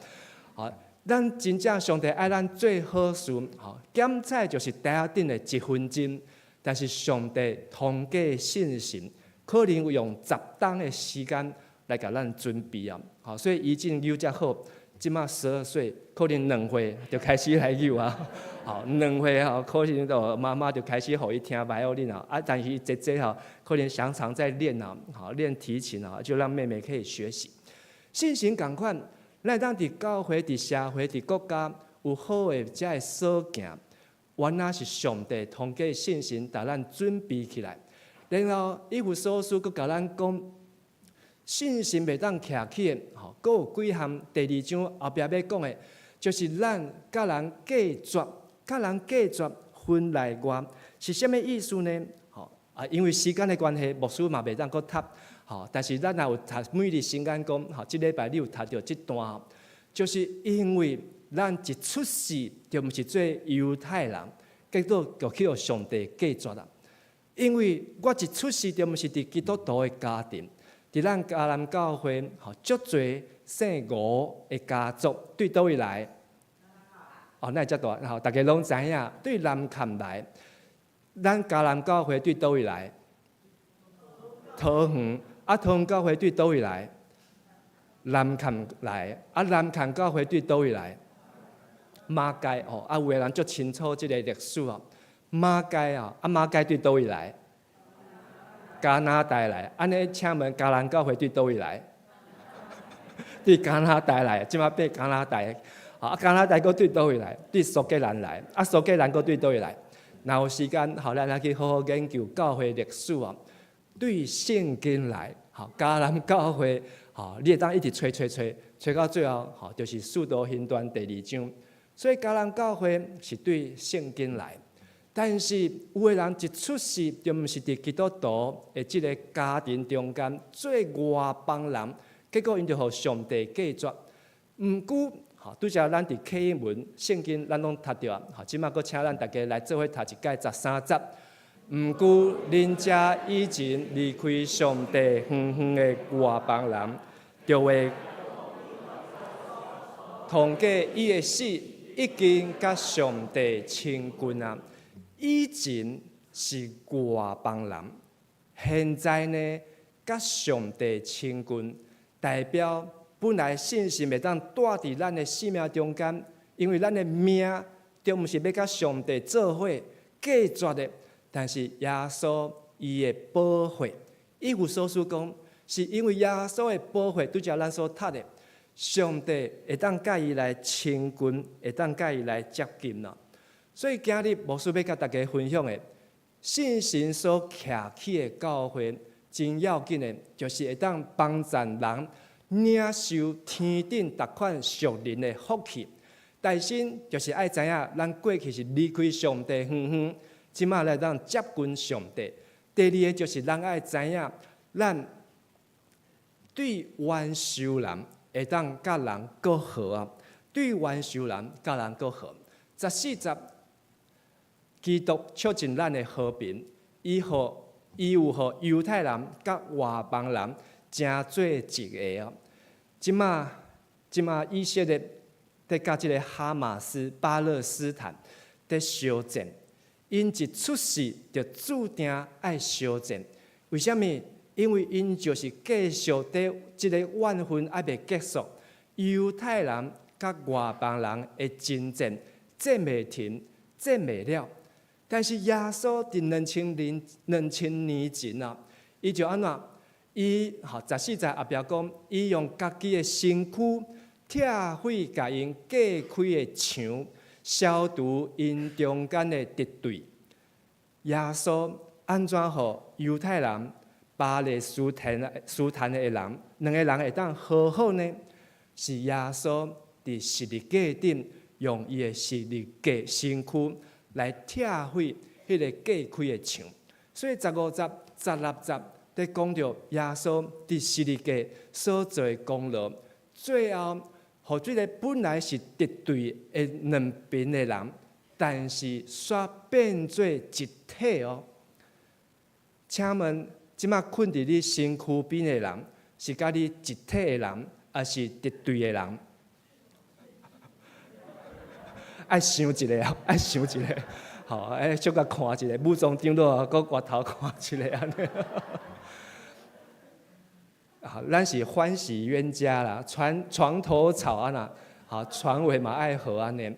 吼，咱真正上帝愛咱做好事，吼，檢採就是台頂的一分鐘，但是上帝通過信心，可能有用十冬的時間來共咱準備啊，好，所以怡靜扭遮好，這馬12歲，可能2歲就開始來扭啊，好，兩歲吼，可能就媽媽就開始予伊聽 violin 啊，啊，但是姐姐吼，可能常常在練啊，好練提琴啊，就讓妹妹可以學習。信心仝款，咱會當佇教會、佇社會、佇國家有好的遮个所行，原來是上帝通過信心共咱準備起來，然後以弗所書閣共咱講。信心袂當徛起的，吼，閣有幾項。第二章後壁欲講的，就是咱佮人隔絕，佮人隔絕分內外，是啥物意思呢？吼啊，因為時間的關係，牧師嘛袂當閣讀，吼，但是咱若有讀每日聖經講，吼，這禮拜你有讀著這段，就是因為咱一出世就毋是做猶太人，結果就去予上帝隔絕啦。因為我一出世就毋是佇基督徒的家庭。佇咱迦南教會，吼，足濟姓吳的家族對佗位來？哦，哪會遮大？吼，逐家攏知影，對南崁來。咱迦南教會對佗位來？桃園。啊，桃園教會對佗位來？南崁來。啊，南崁教會對佗位來？馬偕吼，啊，有的人足清楚這个歷史哦。馬偕啊，啊，馬偕對佗位來？加拿大來，按呢，請問迦南教會對佗位來？對加拿大來，這馬變加拿大。啊，加拿大閣對佗位來？對蘇格蘭來。啊，蘇格蘭閣對佗位來？若有時間，好，咱來去好好研究教會歷史啊。對聖經來，好，迦南教會，好，你會當一直揣揣揣，揣到最後，好，就是使徒行傳第二章。所以迦南教會是對聖經來。但是有的人一出世就毋是佇基督徒的這个家庭中間做外邦人，結果𪜶就予上帝隔絕。毋過，吼，拄才咱佇啟文聖經，咱攏讀著啊，吼，這馬閣請咱逐家來做伙讀一擺十三節。毋過，恁遮以前離開上帝遠遠的外邦人，就會通過伊的死，已經佮上帝親近啊。以前是外邦人，現在呢，佮上帝親近，代表本來信心會當帶佇咱的生命中間，因為咱的命就毋是欲佮上帝做伙隔絕的，但是耶穌伊的寶血，以弗所書講，是因為耶穌的寶血，拄才咱所讀的，上帝會當佮伊來親近，會當佮伊來接近啦。所以今日牧師欲佮大家分享的，信心所徛起的教會，真要緊的，就是會當幫助人領受天頂逐款屬靈的福氣。代先就是愛知影，咱過去是離開上帝遠遠，這馬來當接近上帝。第二个就是咱愛知影，咱對冤仇人會當佮人閣和啊，對冤仇人佮人閣和。14節。基督促進咱的和平，伊予伊有予猶太人佮外邦人成做一个哦。這馬這馬以色列佇佮這个哈馬斯、巴勒斯坦佇相戰，𪜶一出世就注定愛相戰。為啥物？因為𪜶就是繼續佇這个怨恨猶未結束，猶太人佮外邦人的爭戰，戰袂停，戰袂了。但是耶穌佇2000年前啊，伊就按怎？伊吼14節後壁講，伊用家己的身軀拆毀共𪜶隔開的牆，消除𪜶中間的敵對。耶穌按怎予猶太人、巴勒斯坦斯坦的人兩个人會當和好呢？是耶穌佇十字架頂用伊的十字架身軀來拆毀彼个隔開的牆。所以15節、16節佇講著耶穌佇十字架所做的功勞，最後，予這个本來是敵對的兩邊的人，但是煞變做一體哦。請問，這馬睏佇你身軀邊的人，是佮你一體的人，抑是敵對的人？愛想一下，愛想一下，吼，愛小可看一下，武裝長老閣回頭看一下按呢。好，咱是歡喜冤家啦，床床頭吵按呢，好，床尾嘛愛和按呢。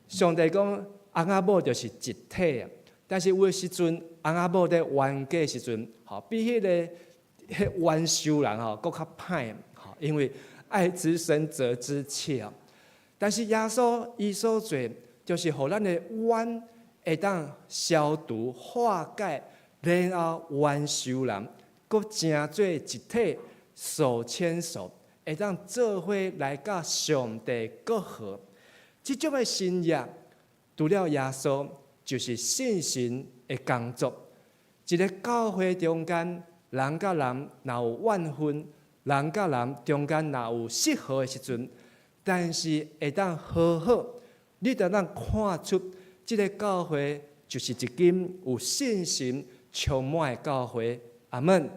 上帝講，翁仔某就是一體啊，但是有的時陣，翁仔某佇冤家時陣，吼，比彼个彼冤仇人吼，閣較歹，吼，因為愛之深責之切啊。但是耶穌伊所做，就是予咱的冤會當消除化解，然後冤仇人閣成做一體，手牽手，會當做伙來佮上帝閣和。這種的新約，除了耶穌，就是聖神的工作。一个教會中間，人佮人若有怨恨，人佮人中間若有失和的時陣，但是會當和好，你就當看出這个教會就是一間有信心充滿的教會。阿門。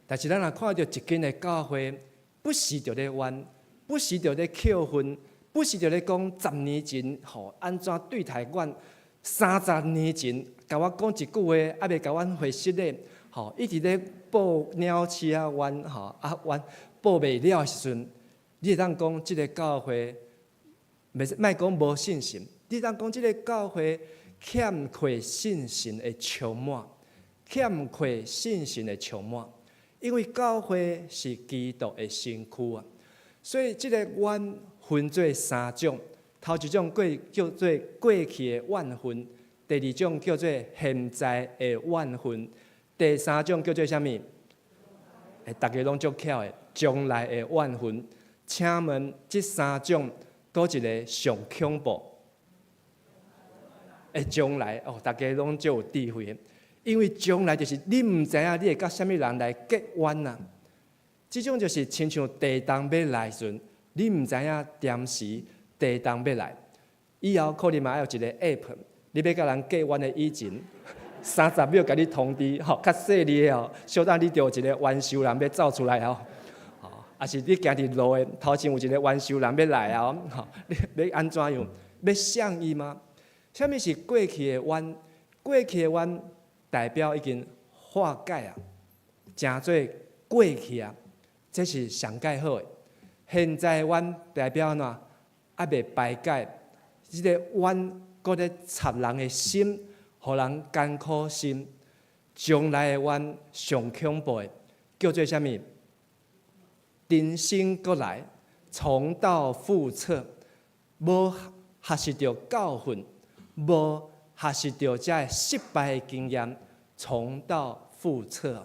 但是咱若看著一間的教會，不時就咧怨，不時就咧扣恨，不時就咧講十年前吼按怎對待阮，30年前共我講一句話，猶未共阮回失禮，吼，一直咧報鳥鼠仔冤，吼啊冤報袂了的時陣，你會當講這个教會，袂使莫講無信心，你會當講這个教會欠缺信心的充滿，欠缺信心的充滿。因為教會是基督的身軀啊，所以這个冤分做三種。頭一種過叫做過去的怨恨，第二種叫做現在的怨恨，第三種叫做啥物？欸，逐家攏足巧的，將來的怨恨。請問這三種，佗一个上恐怖？欸，將來哦，逐家攏足有智慧的。因為將來就是你毋知影你會佮啥物人來結怨啊！這種就是親像地動欲來時陣，你毋知影踮時地動欲來。以後可能嘛愛有一个 app，你欲佮人結怨的以前，30秒共你通知，吼，較細膩的哦，小等你著有一个冤仇人欲走出來哦，吼，抑是你行佇路的頭前有一个冤仇人欲來哦，吼，你欲按怎樣？欲向伊嗎？啥物是過去的冤？過去的冤代表已經化解啊，成做過去啊，這是上蓋好的。現在冤代表按怎？猶未排解，這个冤閣咧插人的心，予人艱苦心。將來的冤上恐怖的，叫做啥物？重新閣來，重蹈覆轍，無學習著教訓，無學習著這个失敗的經驗，重蹈覆轍。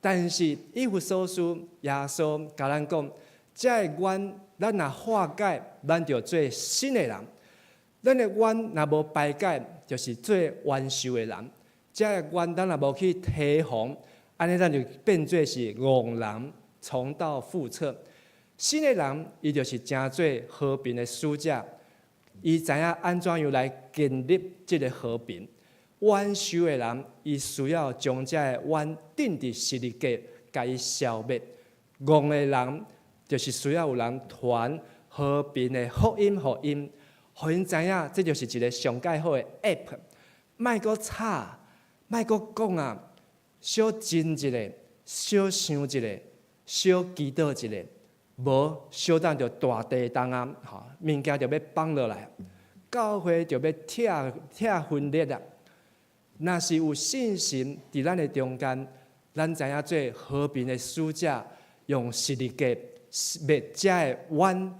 但是以弗所書耶穌共咱講，這个冤咱若化解，咱就做新的人。咱的冤若無排解，就是做冤仇的人。這个冤咱若無去提防，按呢咱就變做是戇人，重蹈覆轍。新的人，伊就是成做和平的使者，伊知影按怎樣來建立這个和平。冤仇的人，伊需要將這个冤釘佇十字架，共伊消滅。戇的人，就是需要有人傳和平的福音，予𪜶，予𪜶知影，這就是一个上蓋好的 app。莫閣吵，莫閣講啊，小靜一下，小想一下，小祈禱一下，無小等就大地動啊！吼，物件就欲崩落來，教會就欲拆拆分裂啊！若是有信心佇咱的中間，咱知影做和平的使者，用十字架滅這个冤，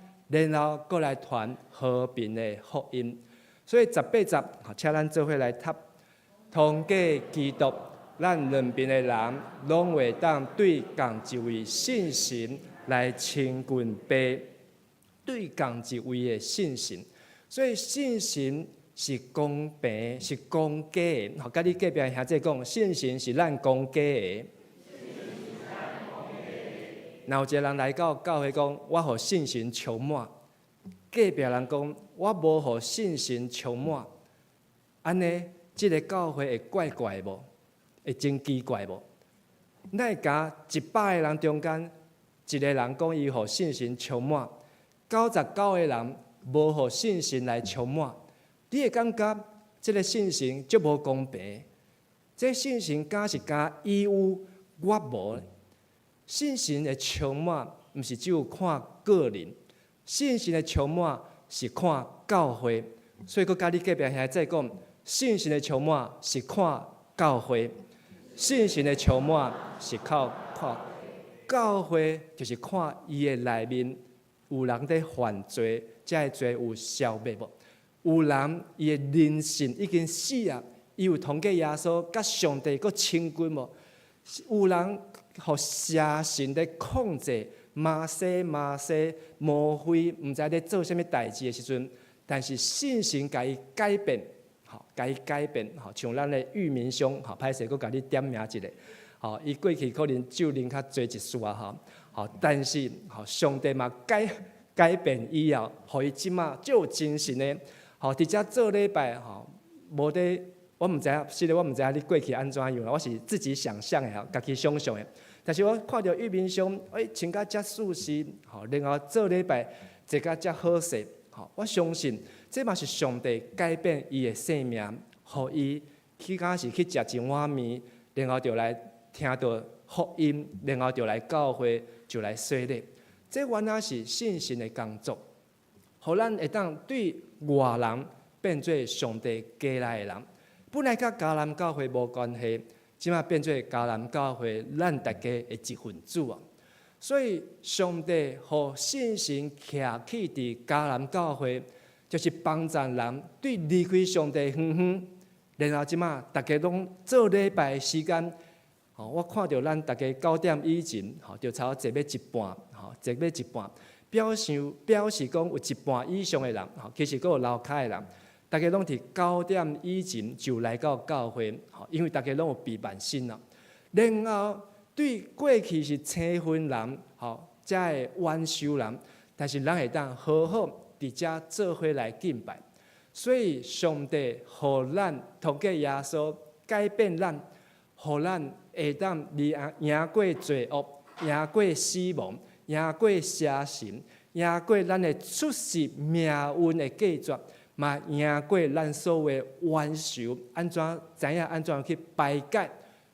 然後閣來傳和平的福音。所以十八節，請咱做伙來讀，通過基督，咱兩邊的人攏會當對仝一位聖神來親近父，對仝一位的聖神。所以聖神是公平，是公家的。好，佮你隔壁兄弟講，聖神是咱公家的。若有一个人來到教會講，我予聖神充滿。隔壁人講，我無予聖神充滿，按呢，這个教會會怪怪無？會真奇怪無？哪會敢100個人中間，一个人講伊予聖神充滿，99個人無予聖神來充滿，你會感覺這个聖神足無公平？這聖神敢是敢伊有，我無？聖神的充滿，毋是只有看個人。聖神的充滿是看教會，所以閣佮你隔壁兄弟講，聖神的充滿是看教會，聖神的充滿是靠看教會，就是看伊的內面有人佇犯罪，這个罪有消滅無？有人伊的靈性已經死啊，伊有通過耶穌佮上帝閣親近無？有人予邪神佇控制。麻西麻西，無非毋知咧做啥物代誌的時陣，但是聖神共伊改變，吼，共伊改變，吼，像咱的玉明兄，吼，歹勢閣共你點名一下，吼，伊過去可能酒啉較濟一絲啊，吼，吼，但是吼，上帝嘛改改變以後，予伊這馬足有精神的，吼，佇遮做禮拜，吼，無佇，我毋知影，實在我毋知影你過去按怎樣啦，我是自己想象的，吼，家己想象的。但是我看著玉明兄，欸，穿甲遮舒適，吼，然後做禮拜坐甲遮好勢，吼，我相信這嘛是上帝改變伊的生命，予伊起敢是去食一碗麵，然後就來聽著福音，然後就來教會，就來洗禮。這原來是聖神的工作，予咱會當對外人變做上帝家內的人。本來佮迦南教會無關係。這馬變做迦南教會，咱大家的一份子啊！所以上帝予聖神徛起佇迦南教會，就是幫助人對離開上帝遠遠，然後這馬大家攏做禮拜的時間，吼，我看著咱大家9點以前，吼，就差不多坐欲一半，吼，坐欲一半，表示表示講有一半以上的人，吼，其實閣有樓跤的人。大家攏佇9點以前就來到教會，因為大家攏有備萬身啦。然後對過去是青分人，吼，遮的冤仇人，但是咱會當好好佇遮做伙來敬拜。所以上帝予咱透過耶穌改變咱，予咱會當贏贏過罪惡，贏過死亡，贏過邪神，贏過咱的出世命運的隔絕。嘛贏過咱所有的冤仇，按怎知影按怎去排解？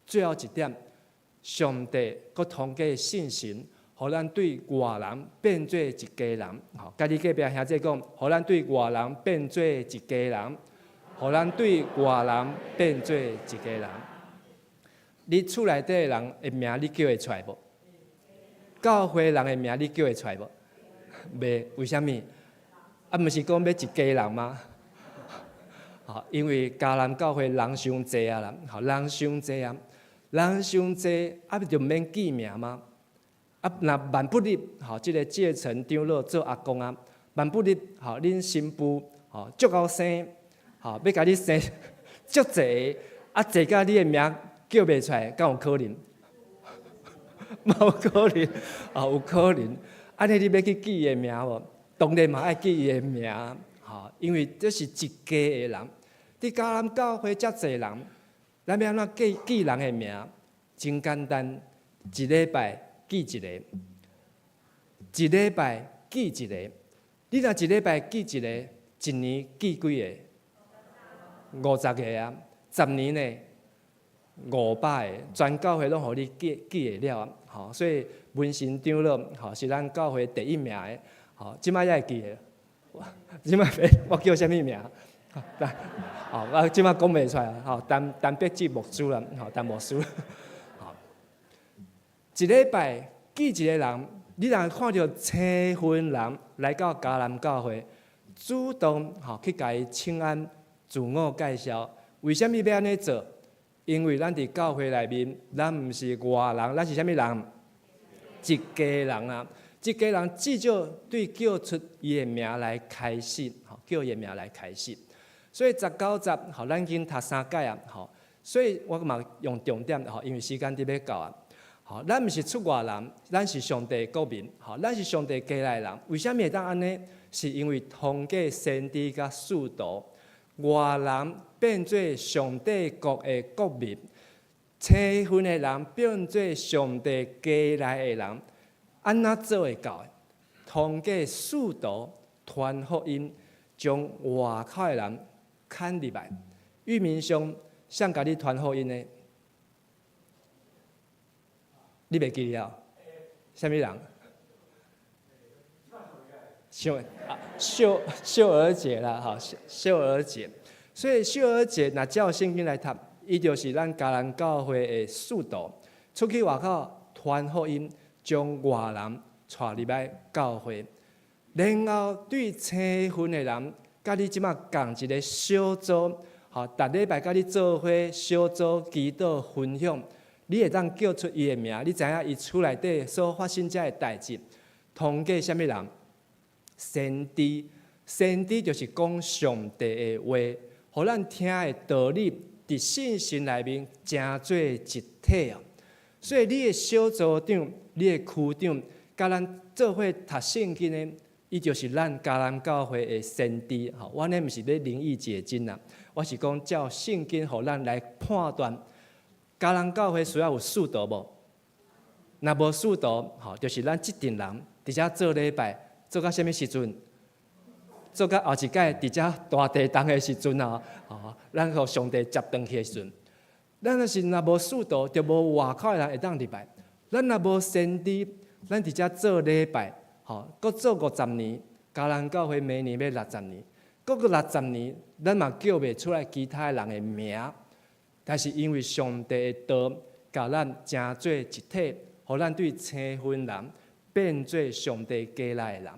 最後一點，上帝閣通過聖神，予咱對外人變做一家人。吼，佮你隔壁兄弟講，予咱對外人變做一家人，予咱對外人變做一家人。你厝內底的人的名你叫會出來無？教會人的名你叫會出來無？袂，為啥物？啊，毋是講欲一家人嗎？吼，因為迦南教會人傷濟啊啦，吼，人傷濟啊，人傷濟，啊，就毋免記名嗎？啊，若萬不入，吼，這个繼承長老做阿公啊，萬不入，吼，恁新婦，吼，足𠢕生，吼，欲共你生足濟，啊，濟甲你的名叫袂出來，敢有可能？嘛有可能，啊，有可能。按呢，你欲去記伊的名無？當然嘛愛記伊的名，吼，因為這是一家的人。佇迦南教會遮濟人，咱欲按怎記記人的名？真簡單，一禮拜記一個。一禮拜記一个。你若一禮拜記一个，一年記幾个？50個啊！10年呢？500個。全教會攏予你記記會了啊！吼，所以文神長老吼是咱教會第一名的。吼，這擺猶會記得？這擺我叫啥物名？吼，我這擺講袂出來。吼，陳陳碧志牧師啦，吼，陳牧師。吼，一禮拜記一个人。你若看著青雲人來到迦南教會，主動吼去共伊請安、自我介紹。為啥物欲按呢做？因為咱佇教會內面，咱毋是外人，咱是啥物人？一家人啊！一家人至少對叫出伊的名來開始，吼，叫伊的名來開始。所以19節，吼，咱已經讀三擺啊，吼。所以我嘛用重點，吼，因為時間佇欲到啊。吼，咱毋是出外人，咱是上帝國民，吼，咱是上帝家內人。為啥物會當按呢？是因為通過先知佮使徒，外人變做上帝國的國民，青雲的人變做上帝家內的人，按怎做會到的？通過使徒傳福音，將外口的人牽入來。玉明兄，誰共你傳福音的？你袂記得？啥物人？秀秀秀兒姐啦，吼，秀兒姐。所以秀兒姐若照聖經來讀，伊就是咱迦南教會的使徒，出去外口傳福音，將外人帶入來教會。然後對青雲的人，佮你這馬仝一个小組，吼，逐禮拜佮你做伙小組祈禱分享。你會當叫出伊的名，你知影伊厝內底所發生這个代誌，通過啥物人？先知，先知就是講上帝的話，予咱聽的道理，佇信心內面成做一體啊。所以你的小組長、你的區長，佮咱做伙讀聖經的，伊就是咱迦南教會的先知。吼，我呢毋是咧靈異解經啦，我是講照聖經予咱來判斷。迦南教會需要有使徒無？若無使徒，吼，就是咱這陣人佇遮做禮拜，做到啥物時陣？做到後一擺佇遮大地動的時陣啊！吼，咱予上帝接轉去的時陣，咱若是若無使徒，就無外口的人會當入來。咱若無先知，咱佇遮做禮拜，吼，閣做五十年，迦南教會明年欲六十年，閣閣六十年，咱嘛叫袂出來其他人的名。但是因為上帝的道，共咱成做一體，予咱對青雲人變做上帝家內的人。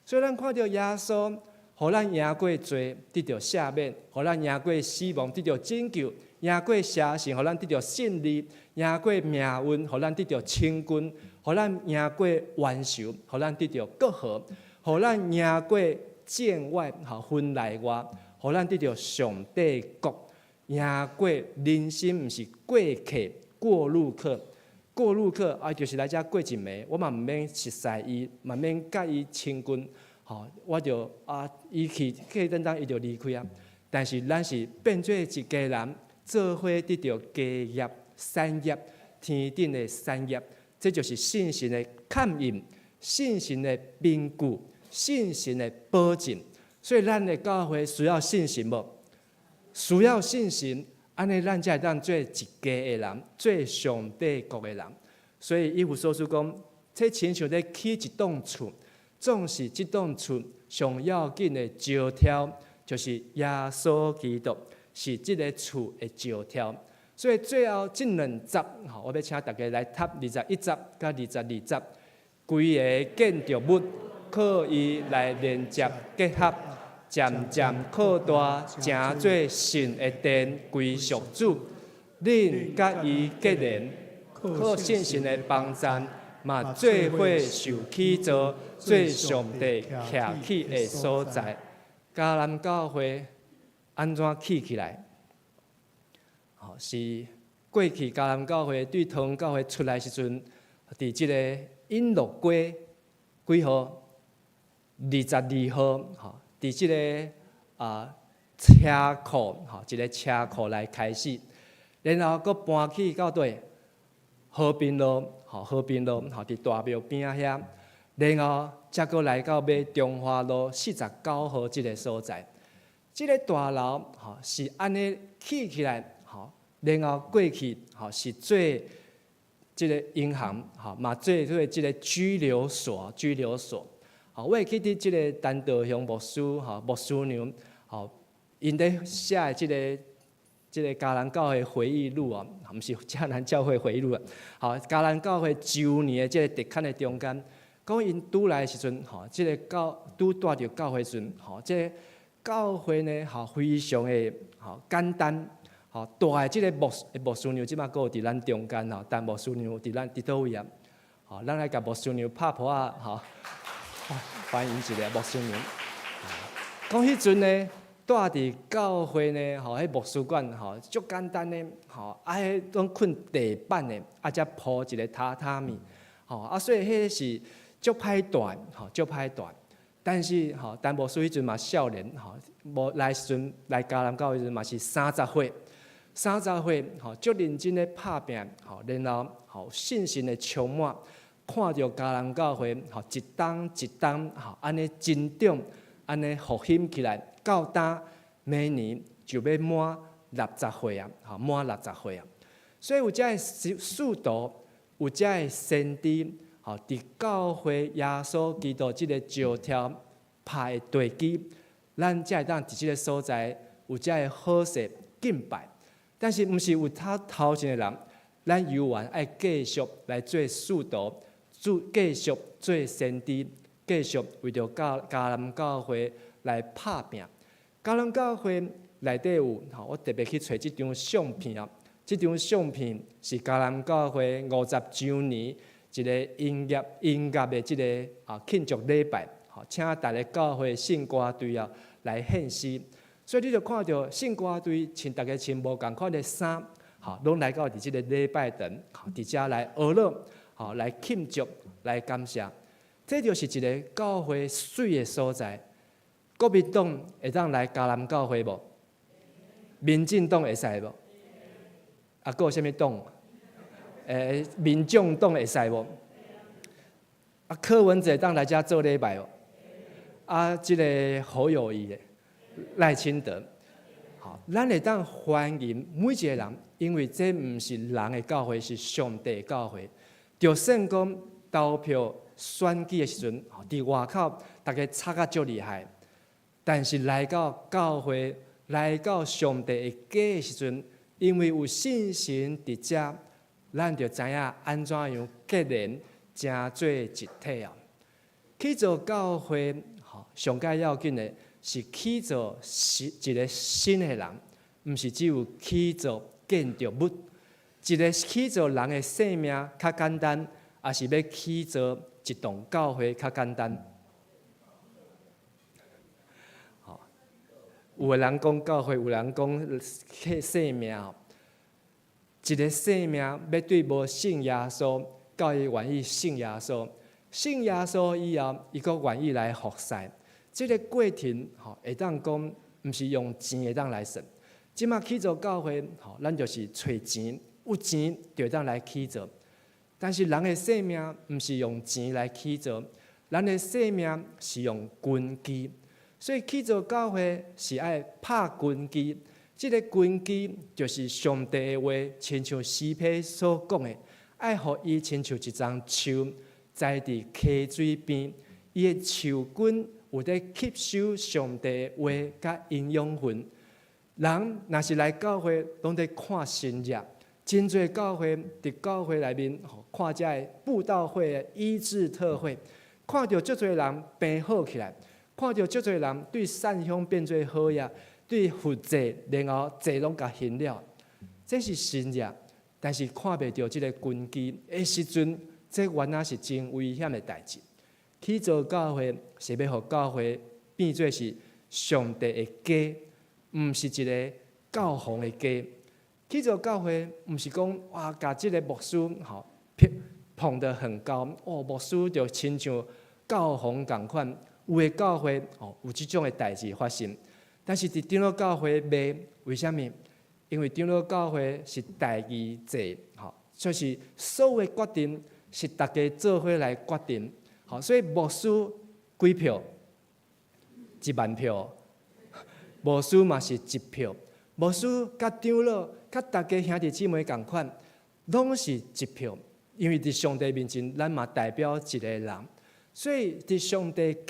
所以咱看著耶穌，予咱贏過罪，得著赦免；予咱贏過死亡，得著拯救；贏過邪神，予咱得著勝利；贏過命運，予咱得著拯救；予咱贏過冤仇，予咱得著國和；予咱贏過境外，予分內外，予咱得著上帝國。贏過人生，毋是過客、過路客、過路客啊，就是來遮過一暝，我嘛毋免熟似伊，嘛免佮伊親近，吼，我就啊，伊去過陣當伊就離開啊。但是咱是變做一家人，做伙得著家業、產業、天頂的產業，這就是信心的確認、信心的憑據、信心的保證。所以咱的教會需要信心無？需要信心，按呢咱才會當做一家的人，做上帝國的人。所以以弗所書講，這親像咧起一棟厝，總是這棟厝上要緊的石頭，就是耶穌基督，是這个厝的石頭。所以最後這兩節，吼，我欲請大家來讀21節佮22節，規个建築物靠伊來連接結合。漸漸擴大，成做神的殿，歸屬主。恁佮伊結連，靠信心的幫贊，嘛做伙受起造，做上帝徛起的所在。迦南教會按怎起起來？吼，是過去迦南教會對桃園教會出來時陣，佇這个永樂街幾號？22號，吼。佇這个啊車庫，吼，一个車庫來開始，然後閣搬去到佗？和平路，吼，和平路，吼，佇大廟邊仔遐，然後才閣來到買中華路49號這个所在。這个大樓吼是按呢起起來吼，然後過去吼是做這个銀行吼，嘛做這个拘留所，拘留所。吼，我會記得這个陳道雄牧師吼，牧師娘吼，𪜶咧寫的這个迦南教會回憶錄哦，毋是迦南教會回憶錄啊。吼，迦南教會周年的這个特刊的中間，講𪜶拄來的時陣，吼，這个教拄帶著教會時陣，吼，這个教會呢，吼，非常的吼簡單，吼，大的這个牧師娘這擺閣有佇咱中間吼，陳牧師娘佇咱佇佗位啊？吼，咱來共牧師娘拍噗仔，吼，歡迎一下牧師娘。講彼陣呢，住佇教會呢，吼，彼牧師館吼，足簡單的，吼，啊，彼攏睏地板的，啊，才鋪一个榻榻米，吼，啊，所以彼个是足歹蹛，吼，足歹蹛。但是吼，陳牧師彼陣嘛少年，吼，無來時陣來迦南教會時陣嘛是三十歲，三十歲，吼，足認真咧拍拚，吼，然後吼信心的充滿，看著迦南教會，吼，一冬一冬，吼，按呢增長，按呢復興起來，到今明年就欲滿六十歲啊，吼，滿六十歲啊。所以有遮的使徒，有遮的先知，吼，佇教會耶穌基督這个招跳拍的地基，咱才會當佇這个所在有遮的好勢敬拜。但是毋是有較頭前的人，咱猶原愛繼續來做使徒，做繼續做先知，繼續為著迦南教會來拍拚。迦南教會內底有，吼，我特別去揣這張相片啊。這張相片是迦南教會50週年一个營業的這个慶祝禮拜，吼，請逐个教會聖歌隊啊來獻詩。所以你就看著聖歌隊穿逐家穿無仝款的衫，吼，攏來到佇這个禮拜堂，吼，佇遮來學樂，吼，來慶祝，來感謝。這就是一个教會媠的所在。國民黨會當來迦南教會無？民進黨會使無？啊，閣有啥物黨？民眾黨會使無？啊，柯文哲當來遮做禮拜無？啊，這个侯友宜的賴清德，好，咱會當歡迎每一个人，因為這毋是人的教會，是上帝的教會。就算講投票選舉的時陣，佇外口逐家吵甲足厲害，但是來到教會，來到上帝的家的時陣，因為有信心佇遮，咱就知影按怎樣結連成做一體啊。起造教會，吼，上蓋要緊的是起造新一个新的人，毋是只有起造建築物。一个起造人的生命較簡單，抑是欲起造一棟教會較簡單？吼，有的人講教會，有人講生命。一个生命欲對無信耶穌，到伊願意信耶穌，信耶穌以後，伊閣願意來服侍。這个過程吼，會當講，毋是用錢會當來算。這馬起造教會吼，咱就是揣錢，有錢就會當來起造。但是人的生命毋是用錢來起造，人的生命是用根基。所以起造教會是愛拍根基。這个根基就是上帝的話，親像詩篇所講的，愛予伊親像一叢樹栽佇溪水邊，伊的樹根有咧吸收上帝的話佮營養分。人若是來教會，攏佇看神跡，真濟教會佇教會內面，看這个布道會、醫治特會，看著足濟人病好起來，看著足濟人對散鄉變做好呀，對佛濟，然後濟攏共還了，這是神跡，但是看袂著這个根基的時陣，這原來是真危險的代誌。起造教會是欲予教會變做是上帝的家，毋是一个教皇的家。起造教會毋是講哇，共這个牧師吼捧得很高，哦，牧師就親像教皇仝款。有的教會哦，有這種的代誌發生，但是佇長老教會袂，為啥物？因為長老教會是代議制，吼，就是所有決定是逐家做伙來決定。好，所以牧師幾票？1萬票。牧師嘛是一票。牧師佮長老、佮大家兄弟姊妹仝款，攏是一票。因為佇上帝面前，咱嘛代表一个人，所以佇上帝家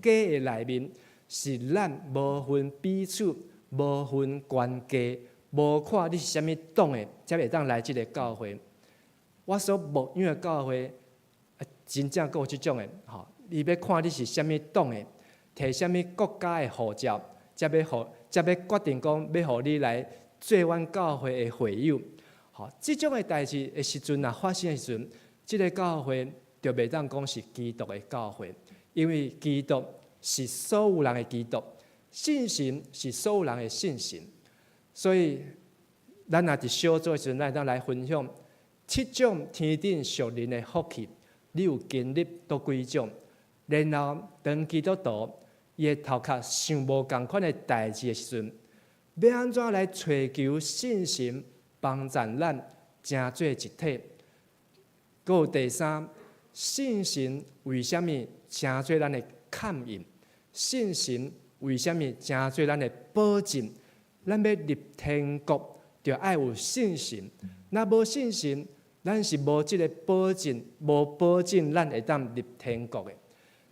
的內面，是咱無分彼此，無分懸低，無看你是啥物黨的，才會當來這个教會。我所牧養的教會，真正閣有這種的，吼，伊欲看你是啥物黨的，提啥物國家的護照，才欲決定講欲予你來做阮教會的會友。吼，這種的代誌的時陣若發生的時陣，這个教會就袂當講是基督的教會，因為基督是所有人的基督，信神是所有人的信神，所以咱若佇小組的時陣，咱會當來分享七種天頂屬靈的福氣，你有經歷佗幾種？然後當基督徒伊的頭殼想無仝款的代誌的時陣，欲按怎來揣求信神幫助咱成做一體？閣有第三，信神為啥物成做咱的勘印？信神為啥物成做咱的保證？咱欲入天國，就愛有信心。若無信心，咱是無這个保證，無保證咱會當入天國的。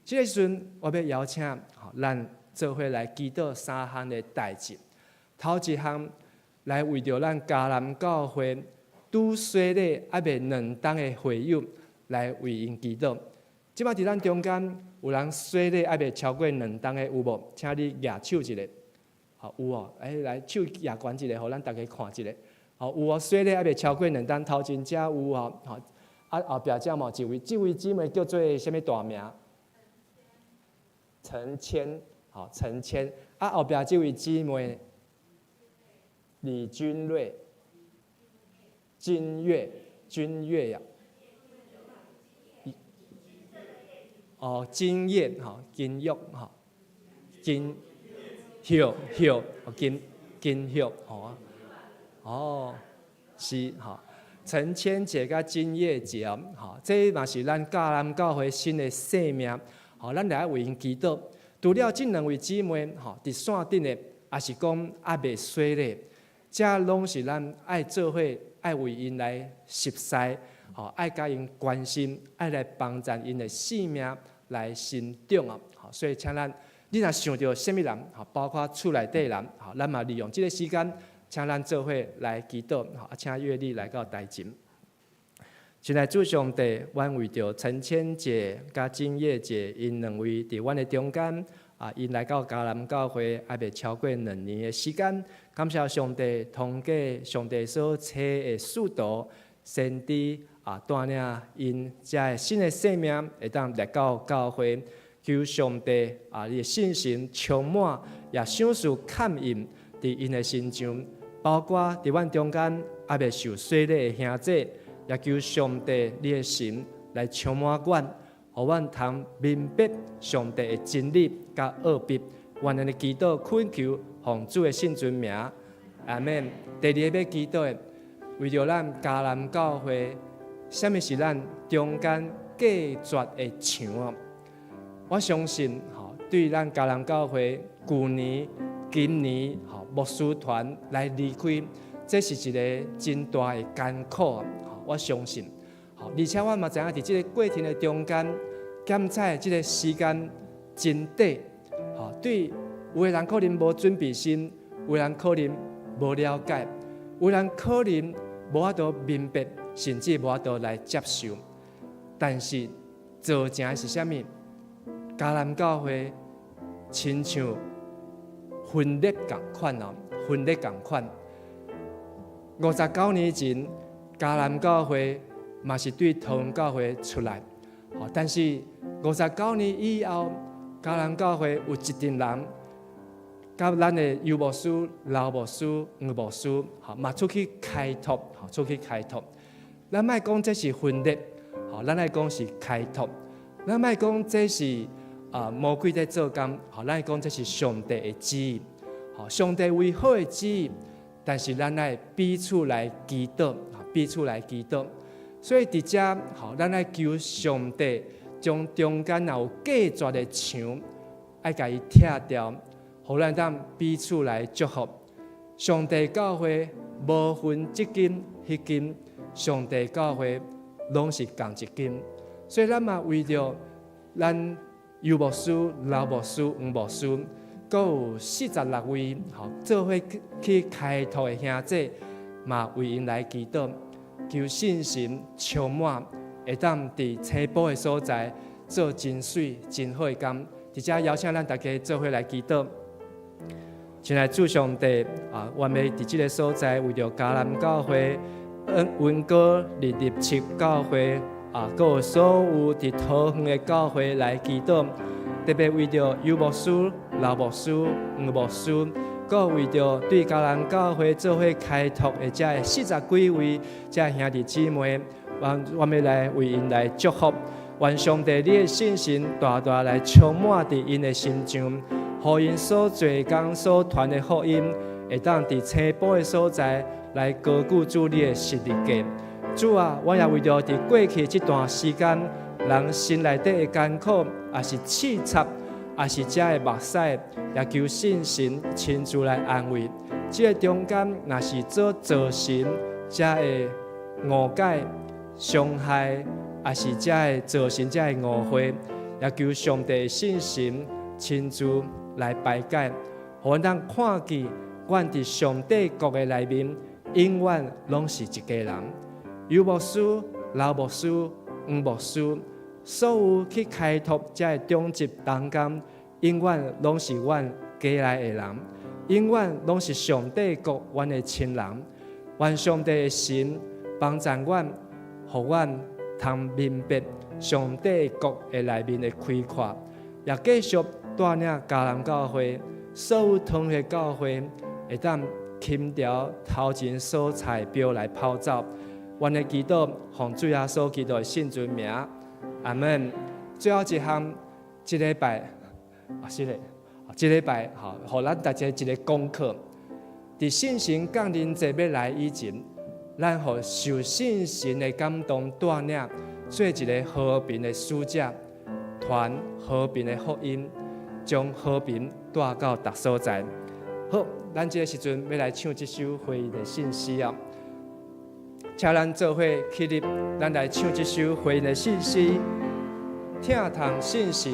這个時陣，我欲邀請咱做伙來祈禱三項的代誌。頭一項，來為著咱迦南教會拄洗禮猶未2冬的會友來為𪜶祈禱。這擺佇咱中間有人洗禮猶未超過兩冬的有無？請你舉手一下。好，有哦，欸，來手舉懸一下，予咱逐家看一下。好，有哦，洗禮猶未超過兩冬，頭前遮有哦，好，啊後壁遮嘛一位，這位姊妹叫做啥物大名？陳謙，好，陳謙。啊後壁這位姊妹李君瑞，金月，君月呀。哦，金葉，吼，金玉，吼，金葉葉，金金葉，吼，哦，是吼，陳千姐佮金葉姐，吼，這嘛是咱迦南教會新的生命，吼，咱來為𪜶祈禱。除了這兩位姊妹，吼，佇線頂的，抑是講猶未洗禮，這攏是咱愛做伙，愛為𪜶來熟似，吼，愛共𪜶關心，愛來幫助𪜶的生命來成長啊！吼，所以請咱，你若想著啥物人，吼，包括厝內底人，吼，咱嘛利用這个時間，請咱做伙來祈禱，吼，啊，請樂理來到台前。親愛主上帝，阮為著陳千姐佮金葉姐𪜶兩位佇阮的中間，啊，𪜶來到迦南教會猶未超過2年的時間，感謝上帝通過上帝所差的使徒先知啊，帶領𪜶遮的新的生命會當來到教會，求上帝啊，你的信心充滿，也賞賜勘印佇𪜶的身上，包括佇阮中間猶未受洗禮的兄弟。也求上帝，你的神來充滿阮，予阮通明白上帝的真理佮奧秘。願咱的祈禱懇求，奉主的聖尊名，阿們。第二个欲祈禱的，為著咱迦南教會，啥物是咱中間隔絕的牆？我相信，吼，對咱迦南教會舊年、今年，吼，牧師團來離開，這是一个真大的艱苦。我相信，吼，而且我嘛知影，佇這个過程的中間，檢採這个時間真短，吼，對有的人可能無準備心，有的人可能無了解，有的人可能無法度明白，甚至無法度來接受。但是造成的是啥物？迦南教會親像分裂仝款哦，分裂仝款。59年前，迦南教會嘛是對桃園教會出來，但是59年以後，迦南教會有一陣人，佮咱的尤牧師、劉牧師、黃牧師，吼嘛出去開拓，吼出去開拓。咱莫講這是分裂，吼咱愛講是開拓。咱莫講這是啊魔鬼在做工，吼咱愛講這是上帝的旨意，吼上帝為好的旨意，但是咱愛彼此來祈禱。彼此來祈禱，所以佇遮，吼，咱愛求上帝將中間若有隔絕的牆，愛共伊拆掉，予咱當彼此來祝福。上帝教會無分這間彼間，上帝教會攏是仝一間。所以咱嘛為著咱尤牧師、劉牧師、黃牧師，閣有46位吼做伙去開拓的兄弟，嘛為𪜶來祈禱，求聖神充滿，會當佇青埔的所在做真媠、真好的工。佇遮邀請咱大家做伙來祈禱。親愛主上帝啊，願意佇這个所在為著迦南教會、溫哥267教會啊，閣有所有佇桃園的教會來祈禱，特別為著尤牧師、劉牧師、黃牧師，閣為著對迦南教會做伙開拓的這40幾位這兄弟姊妹，阮願欲來為𪜶來祝福，願上帝你的聖神大大來充滿佇𪜶的心上，予𪜶所做工、所傳的福音，會當佇青埔的所在來高舉主你的十字架。主啊，我也為著佇過去這段時間，人心內底的艱苦，抑是刺插，抑是這的目屎，也求聖神親自來安慰。這个中間，若是做造成這的誤解、傷害，抑是這的造成這的誤會，也求上帝聖神親自來排解，予阮當看見，阮佇上帝國的內面，永遠攏是一家人。尤牧師、劉牧師、黃牧師，所有去開拓這个中職同工，永遠攏是阮家內的人，永遠攏是上帝國阮的親人。願上帝的神幫助阮，予阮通明白上帝國的內面的開闊，也繼續帶領迦南教會所有堂的教會，會當輕掉頭前所踩標來跑走。阮的祈禱，奉主耶穌基督的聖尊名，阿門。最後一項，這禮拜啊，是嘞，這禮拜吼，予咱大家一个功課。佇聖神降臨節欲來以前，咱予受聖神的感動帶領，做一个和平的使者，傳和平的福音，將和平帶到逐所在。好，咱這个時陣欲來唱這首回應的信息啊！請咱做伙起立，咱來唱這首回應的信息。疼痛聖神，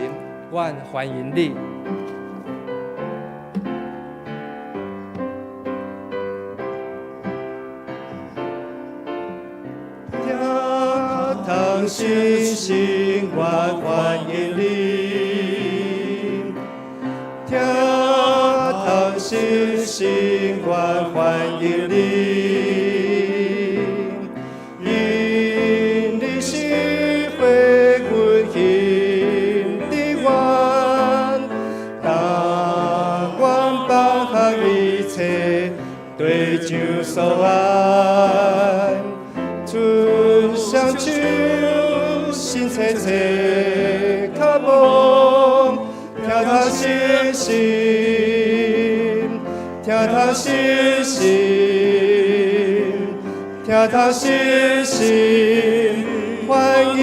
阮歡迎你。疼痛聖神，阮歡迎你。疼痛聖神，阮歡迎你。因你是回阮心的源，當阮放下一切，對主所愛，春雙手，心切切渴望，疼痛聖神，疼痛聖神，疼痛聖神，歡迎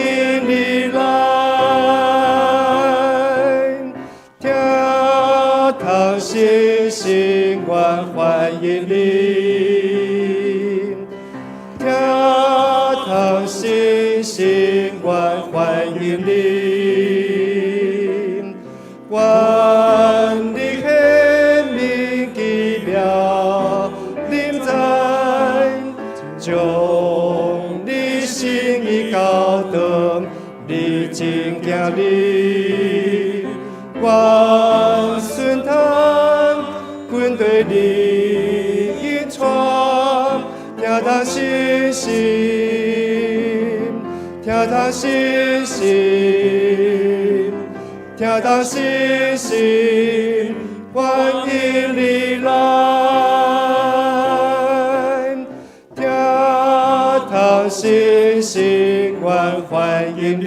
你來。疼痛聖神，阮歡迎你。疼痛聖神，阮歡迎你。願你顯明奇妙臨在，將你心意教導，你真行你。願順從跟隨你引帶，疼痛聖神，疼痛聖神，疼痛聖神，歡迎你來。疼痛聖神，阮歡迎你。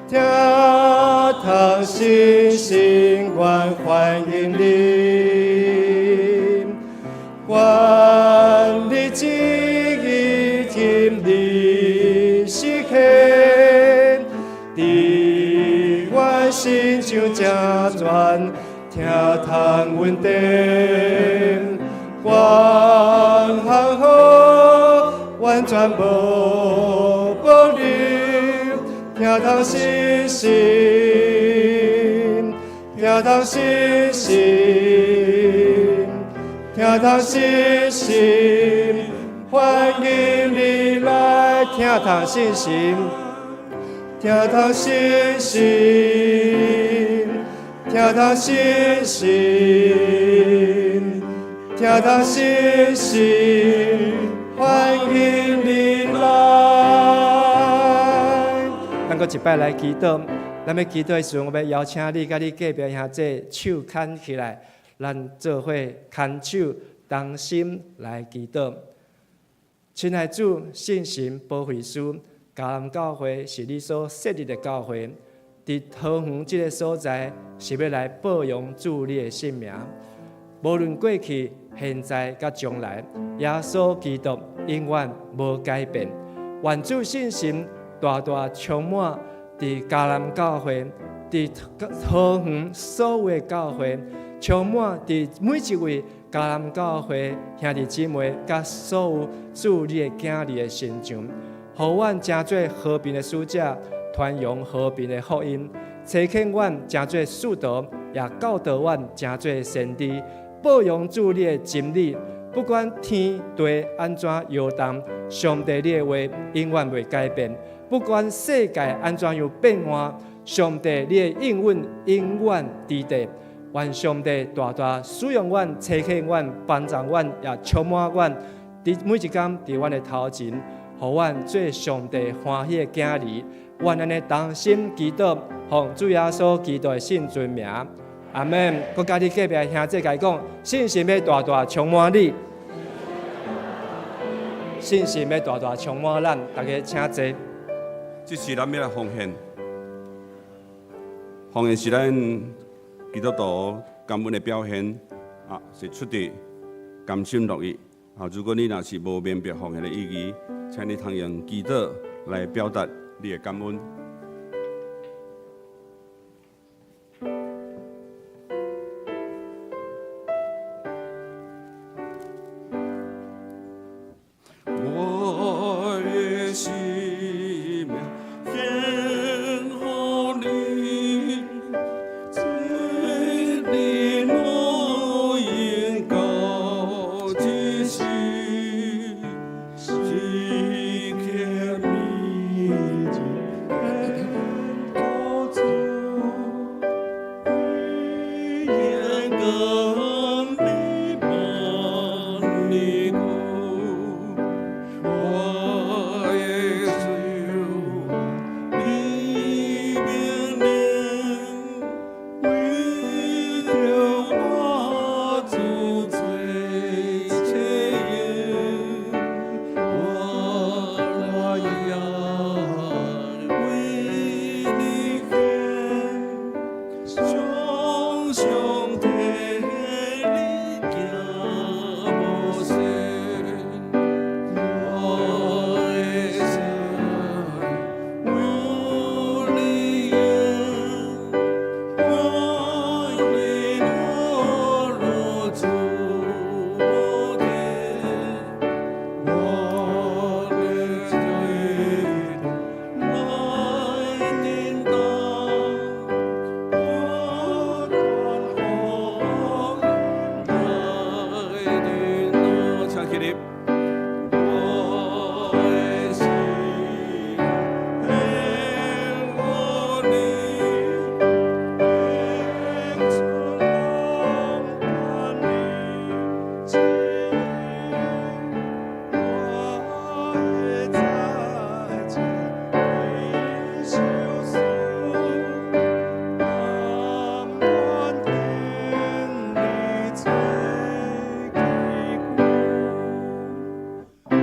疼痛聖神，阮歡迎你。願你旨意親臨時刻，親像正泉，疼痛稳定，愿行好，完全無保留，疼痛信心，疼痛信心，疼痛信心，歡迎你來疼痛信心，疼痛信心，疼痛信心，疼痛信心，歡迎你來。咱閣一擺來祈禱，咱欲祈禱的時陣，我欲邀請你佮你隔壁兄弟手牽起來，咱做伙牽手同心來祈禱。親愛主，聖神保惠師，迦南教會是你所設立的教會，佇桃園這个所在，是欲來報揚主你的聖名。無論過去、現在佮將來，耶穌基督永遠無改變。願主聖神大大充滿佇迦南教會，佇桃園所有的教會，充滿佇每一位迦南教會兄弟姊妹，佮所有主你的囝兒的身上，予阮成做和平的使者，傳揚和平的福音，差遣阮成做使徒，也教導阮成做先知，報揚主你的真理。不管天地按怎搖動，上帝你的話永遠袂改變。不管世界按怎樣變換，上帝你的應允永遠佇地。願上帝大大使用阮，差遣阮，幫助阮，也充滿阮。佇每一工佇阮的頭前，予阮做上帝歡喜的囝兒。願咱的同心祈禱，奉主耶穌基督的聖尊名，阿門。閣佮你隔壁兄弟共伊講，信心欲大大充滿你，信心欲大大充滿咱。大家請坐。這是咱欲來奉獻，奉獻是咱基督徒感恩的表現，啊，是出自甘心樂意。啊，如果你若是無明白奉獻的意義，請你通用祈禱來表達你的感恩。我的生命獻予你，這日無用到這時，時刻銘記恩主，永遠你萬年久。我的主，你命令，為著我主做切用，我來也為你獻，常常替你行無息。我的心有你用，我的軟弱主無天，我的罪來擔當，我來擔當，請起立。我的心獻予你，主萬年之我的財產你受數，甘願獻你做基固。阿門。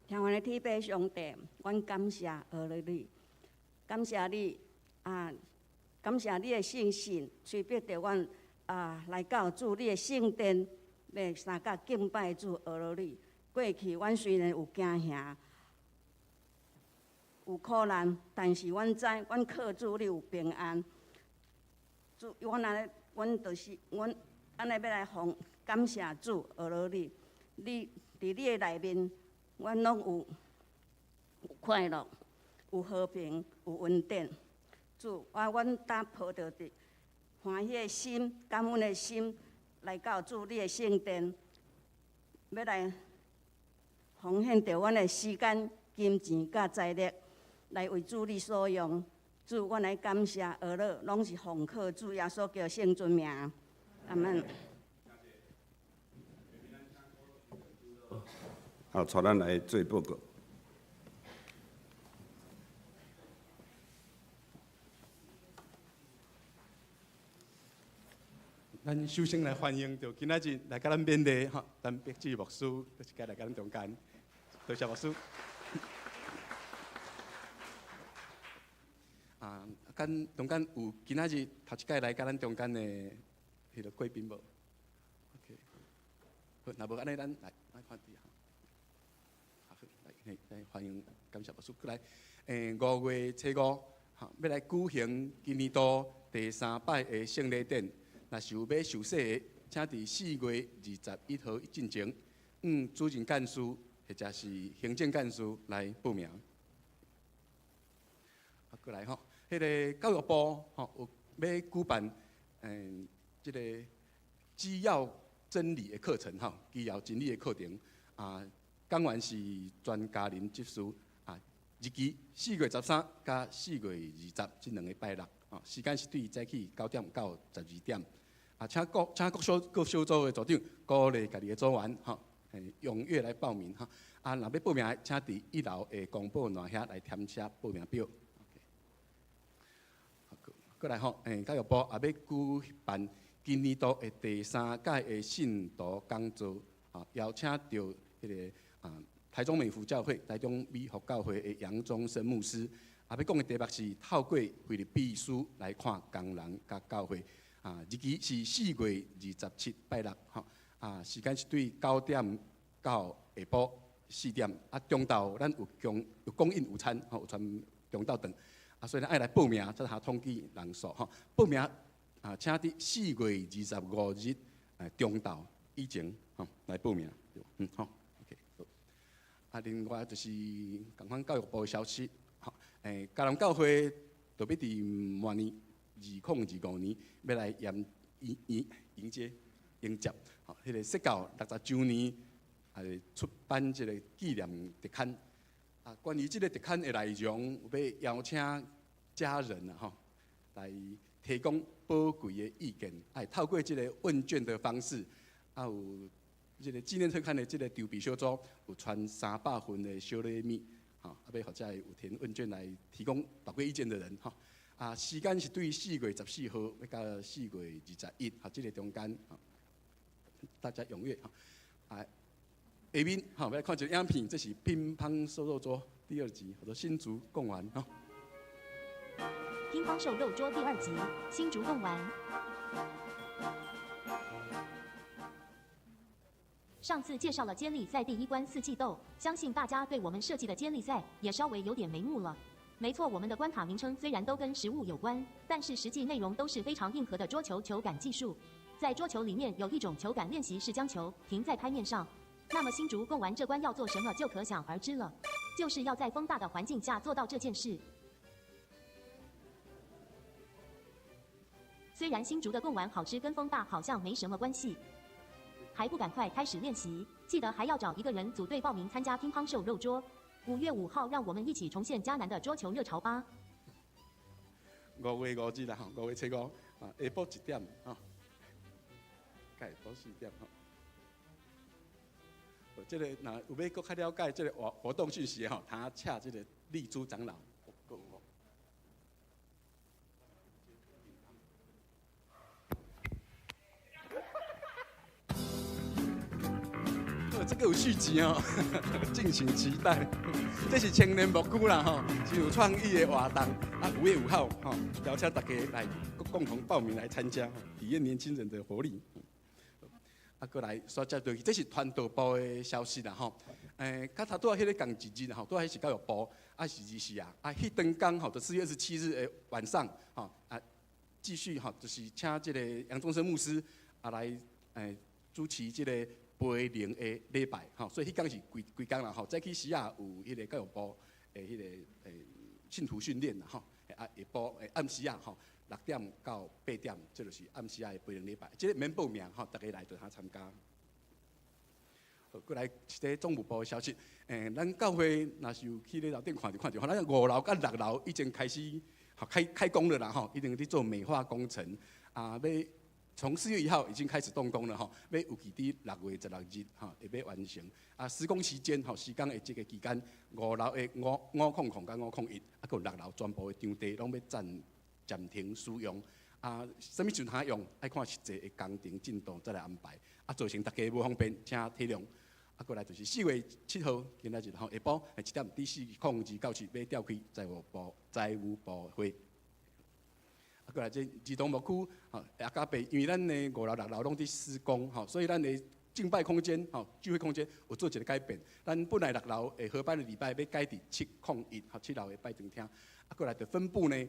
聽阮的天父上帝，阮感謝阿羅你，感謝你啊，感謝你的聖神，催逼著阮啊來到主你的聖殿，欲相佮敬拜主阿羅你。過去阮雖然有驚嚇，有苦难，但是阮知，阮靠主你有平安。主，阮按呢，阮就是阮按呢欲来奉感谢主，呵咾你，你伫你的内面，阮拢有有快乐，有和平，有恩典。主，啊，阮当抱著伫欢喜的心、感恩的心，来到主你的圣殿，欲来奉献著阮的时间、金钱佮财力，来为主你所用。主，阮来感谢呵咾，拢是奉靠主耶稣基督圣尊名。阿门。好，带咱来做报告。咱首先来欢迎著今仔日来佮咱勉励吼，陈碧志牧师，閣一摆来佮咱中间，多谢牧师。啊，咱中间有今仔日头一摆来佮咱中间的彼个贵宾无？OK，好，若无按呢，咱来来看佇哈。好，来，来欢迎，感谢牧师過來。5月初五，吼，欲來舉行今年度第三擺的聖禮典。若是有欲受洗的，請佇4月21號進前，向主任幹事或者是行政幹事來報名。啊，過來吼，彼个教育部吼有欲舉辦，這个基要真理的課程吼，基要真理的課程啊，講員是專家林執事啊，日期4月13佮4月20這兩个拜六，吼，時間是對早起9點到12點。啊，請各小組的組長鼓勵家己的組員，吼，踴躍來報名，吼。啊，若欲報名，請佇一樓的公布欄遐來填寫報名表。OK。過來吼，教育部也欲舉辦今年度的第三屆的信徒講座，啊，邀請著彼个啊台中美福教會、台中美福教會的楊宗生牧師，啊，欲講的題目是透過腓立比書來看工人佮教會。啊，日期是4月27拜六，吼，啊，時間是對9點到下晡4點，啊，中晝咱有供有供應午餐，吼，有傳中晝頓，啊，所以咱愛來報名，才通統計人數，吼，報名啊，請佇4月25日中晝以前，吼，來報名，嗯，好，OK，好。啊，另外就是仝款教育部的消息，吼，嘉南教會就欲佇明年2025年欲來迎迎迎迎接迎接，吼，彼个釋教60週年，出版這個紀念特刊。啊，關於這個特刊的內容，有欲邀請家人啊，吼，來提供寶貴的意見，愛透過這個問卷的方式，啊，有這個紀念特刊的這個籌備小組有傳300份的小禮物，吼，啊，欲予這个有填問卷來提供寶貴意見的人，吼。啊，時間是對4月14號欲到4月21，吼，這個中間，吼，大家踴躍，吼。啊，下面吼，欲來看一个影片，這是乒乓瘦肉桌第二集，叫做新竹貢丸，吼。乒乓瘦肉桌第二集，新竹貢丸。上次介紹了接力賽第一關四季豆，相信大家對我們設計的接力賽也稍微有點眉目了。沒錯，我們的關卡名稱雖然都跟食物有關，但是實際內容都是非常硬核的桌球球感技術。在桌球裡面有一種球感練習是將球停在拍面上，那麼新竹貢丸這關要做什麼就可想而知了，就是要在風大的環境下做到這件事。雖然新竹的貢丸好吃跟風大好像沒什麼關係，還不趕快開始練習？記得還要找一個人組隊報名參加乒乓瘦肉桌。5月5號，讓我們一起重現嘉南的桌球熱潮吧！5月5日啦，吼，5月初五啊，下晡1點，吼，下晡4點，吼。這個若有欲閣較了解這個活活動訊息吼，通請這個麗珠長老。這個有續集哦，敬請期待。這是青年牧區啦，吼，是有創意的活動。啊，5月5號，吼，邀請大家來共同報名來參加，體驗年輕人的活力。啊，閣來煞接落去，這是傳道部的消息啦，吼。較頭拄仔彼个仝一日吼，拄仔彼是教育部，啊是二四啊，啊彼當工吼，就4月27日的晚上，吼啊，繼續吼，就是請這個楊宗生牧師啊來主持這個培靈的禮拜，吼，所以彼工是規規工啦，吼，早起時啊有彼個教育部的彼個信徒訓練啦，吼，啊下晡暗時啊，吼6點到8點，這就是暗時啊的培靈禮拜，這個免報名，吼，大家來就通參加。好，過來一個總務部的消息，咱教會若是有去咧樓頂看著看著，吼，咱五樓佮六樓已經開始開開工了啦，吼，已經佇做美化工程，啊，欲從4月1號已經開始動工了，吼，欲預計佇6月16日，吼，會欲完成。啊，施工期間，吼，時間的這個期間，五樓的500佮501，啊，閣有六樓全部的場地攏欲暫暫停使用。啊，啥物時陣通用，愛看實際的工程進度再來安排。啊，造成大家無方便，請體諒。啊，過來就是4月7號，今仔日吼下晡7點，佇402教室欲召開財務部財務部會。啊，過來這兒童牧區吼，阿加伯，因為咱的五樓六樓攏佇施工吼，所以咱的敬拜空間吼，聚會空間有做一個改變。咱本來六樓的合班的禮拜欲改佇701吼，七樓的拜堂廳。啊，過來的分部呢，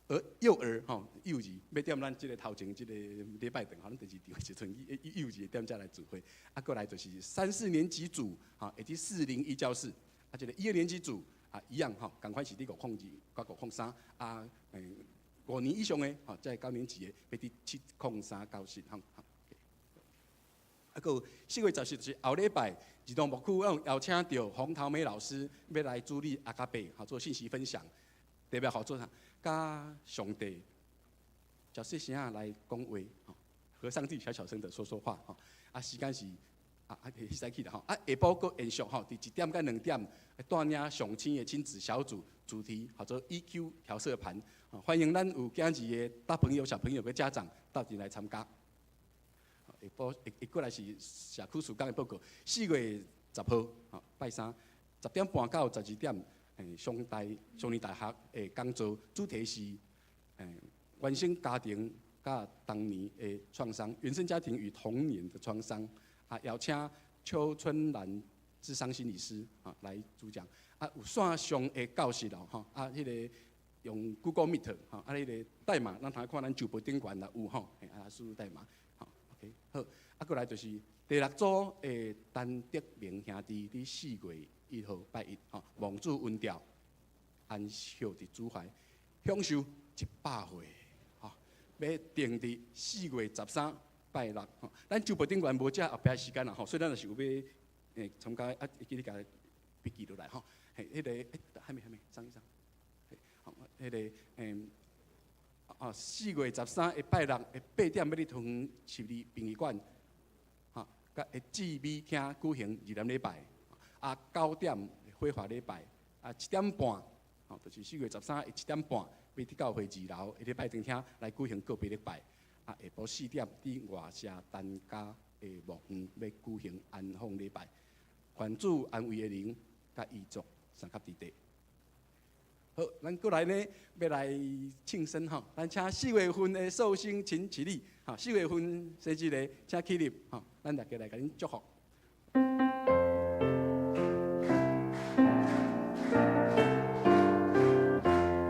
而幼兒吼，幼兒欲踮咱這個頭前這個禮拜堂，吼，咱第二場時陣幼兒踮遮來聚會。啊，過來就是三四年級組，吼，會佇401教室。啊，這個一二年級組啊，一樣吼，仝款是佇502佮503啊，5年以上的，吼，這高年級的，欲佇703教室，吼。啊，閣有4月10日就是後禮拜，兒童牧區咱有邀請著洪桃美老師欲來主禮阿加伯，吼，做信息分享，特別好做啥？佮上帝小細聲仔來講話，吼，和上帝小小聲的說說話，吼。啊，時間是啊啊，會使去啦，吼。啊，下晡閣延續吼，佇1點到2點，帶領上青的親子小組，主題號做 EQ 調色盤，歡迎咱有囝兒的大朋友、小朋友佮家長鬥陣來參加。下晡會會過來是社區事工的報告，4月10號，吼，拜三，10點半到12點。雙大雙年大學的講座主題是原生家庭佮童年的創傷，原生家庭與童年的創傷。啊，邀請邱春蘭諮商心理師啊來主講。啊，有線上的教室咯，吼，啊，彼個用 Google Meet，吼，啊，彼個代碼，咱通看咱周報頂懸啦有吼，啊，輸入代碼，吼，OK，好，啊，過來就是第六組的陳德明兄弟，佇4月1號拜一，吼，望主恩召，安息佇主懷，享壽100歲，吼，欲定佇4月13拜六，吼，咱周報頂懸無遮後壁時間啦，吼，所以咱若是有欲參加，啊，會記得共筆記落來，吼，嘿，彼個，欸，還沒還沒，上一張，好，彼個，啊，4月13的拜六的8點，欲佇桃園市立殯儀館，吼，佮姊美廳舉行二殮禮拜。啊，9點火化禮拜，啊，7點半，吼，就是4月13的7點半，欲佇教會二樓的禮拜堂廳來舉行告別禮拜。啊，下晡4點，佇外社陳家的墓園欲舉行安放禮拜。願主安慰的靈，佮遺族相佮佇地。好，咱過來呢，欲來慶生吼，咱請四月份的壽星請起立，吼，四月份生日的請起立，吼，咱大家來共恁祝福。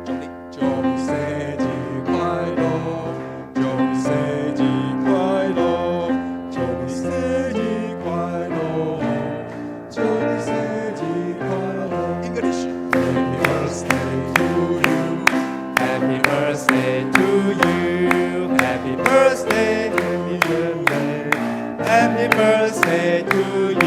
祝你，祝你生日快樂，祝你生日快樂，祝你生日快樂，祝你生日快樂。 English。 Happy birthday to you. Happy birthday to you. Happy birthday, happy birthday, happy birthday to you.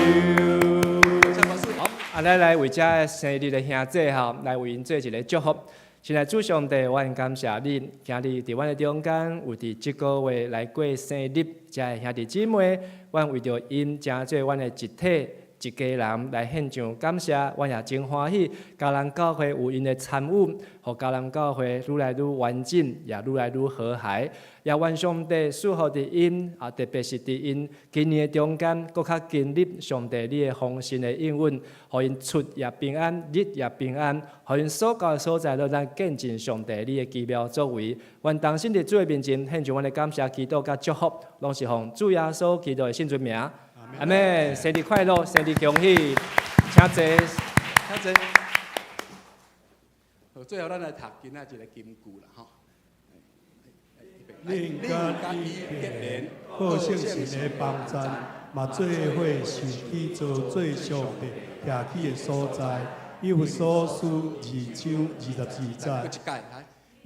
好，啊，咱來為這生日的兄弟吼，來為𪜶做一个祝福。親愛主上帝，我很感謝你，今日佇阮的中間，有佇這個月來過生日，遮的兄弟姊妹，阮為著𪜶成做阮的一體。一家人來獻上感謝，阮也真歡喜，迦南教會有𪜶的參與，予迦南教會愈來愈完整，也愈來愈和諧。也願上帝賜福佇𪜶，啊，特別是佇𪜶今年的中間，閣較經歷上帝你的豐盛的應允，予𪜶出也平安，入也平安，予𪜶所到的所在，都通見證上帝你的奇妙作為。願同心佇主的面前獻上阮的感謝、祈禱佮祝福，攏是奉主耶穌基督的聖尊名。阿門。阿們，生日快樂，生日恭喜，請坐，請坐。好，最後咱來讀今仔一个金句啦，吼。恁佮伊結連，靠聖神的幫贊，嘛做伙受起造做上帝徛起的所在。以弗所書2章22節。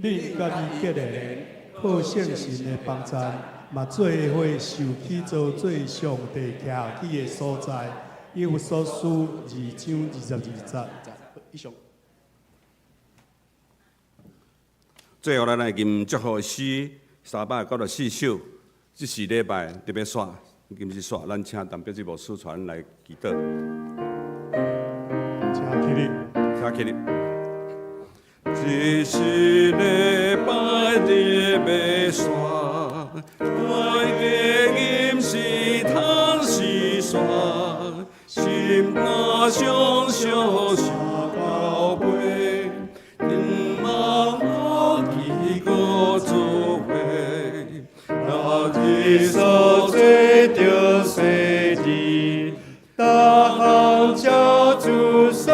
恁佮伊結連，靠聖神的幫贊，嘛做伙受起造做上帝徛起的所在。以弗所書2章22節。以上。最後，咱來吟祝福詩394首，這是禮拜特別煞，今日煞，咱請陳碧志牧師傳來祈禱。請起立，請起立。這是禮拜日欲煞，大家吟詩叹诗煞，心肝常常相交陪，仰望有祈阁做伙，若日所做著洗礼，逐项照主所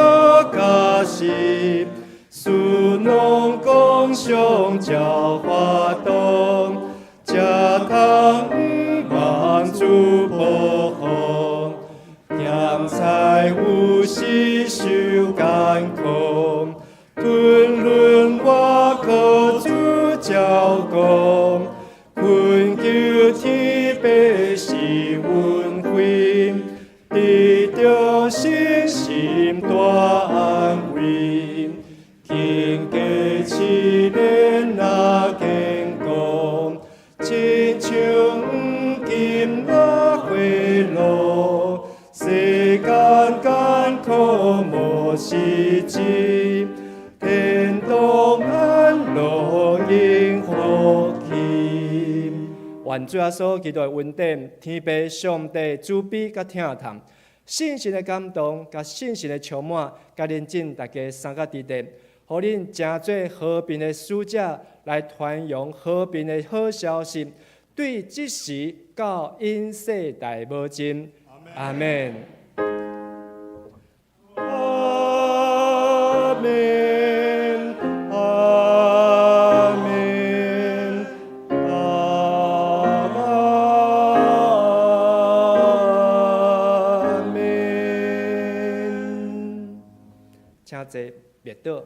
教示，事农工商照发动，才通望主保护。咸菜有时受艰苦，吞论我靠主照顾，恳求天父施恩惠，得著信心大安慰。经过试炼若坚固，亲像黄金若火炉，世间艰苦无实质，天堂安乐永福气。愿主耶穌基督的恩典、天父上帝慈悲佮疼痛，聖神的感動佮聖神的充滿，佮恁眾大家三个弟弟，予恁成做和平的使者，來傳揚和平的好消息，對這時到永世代無盡。阿們。阿們，阿們，阿們。請坐，默禱。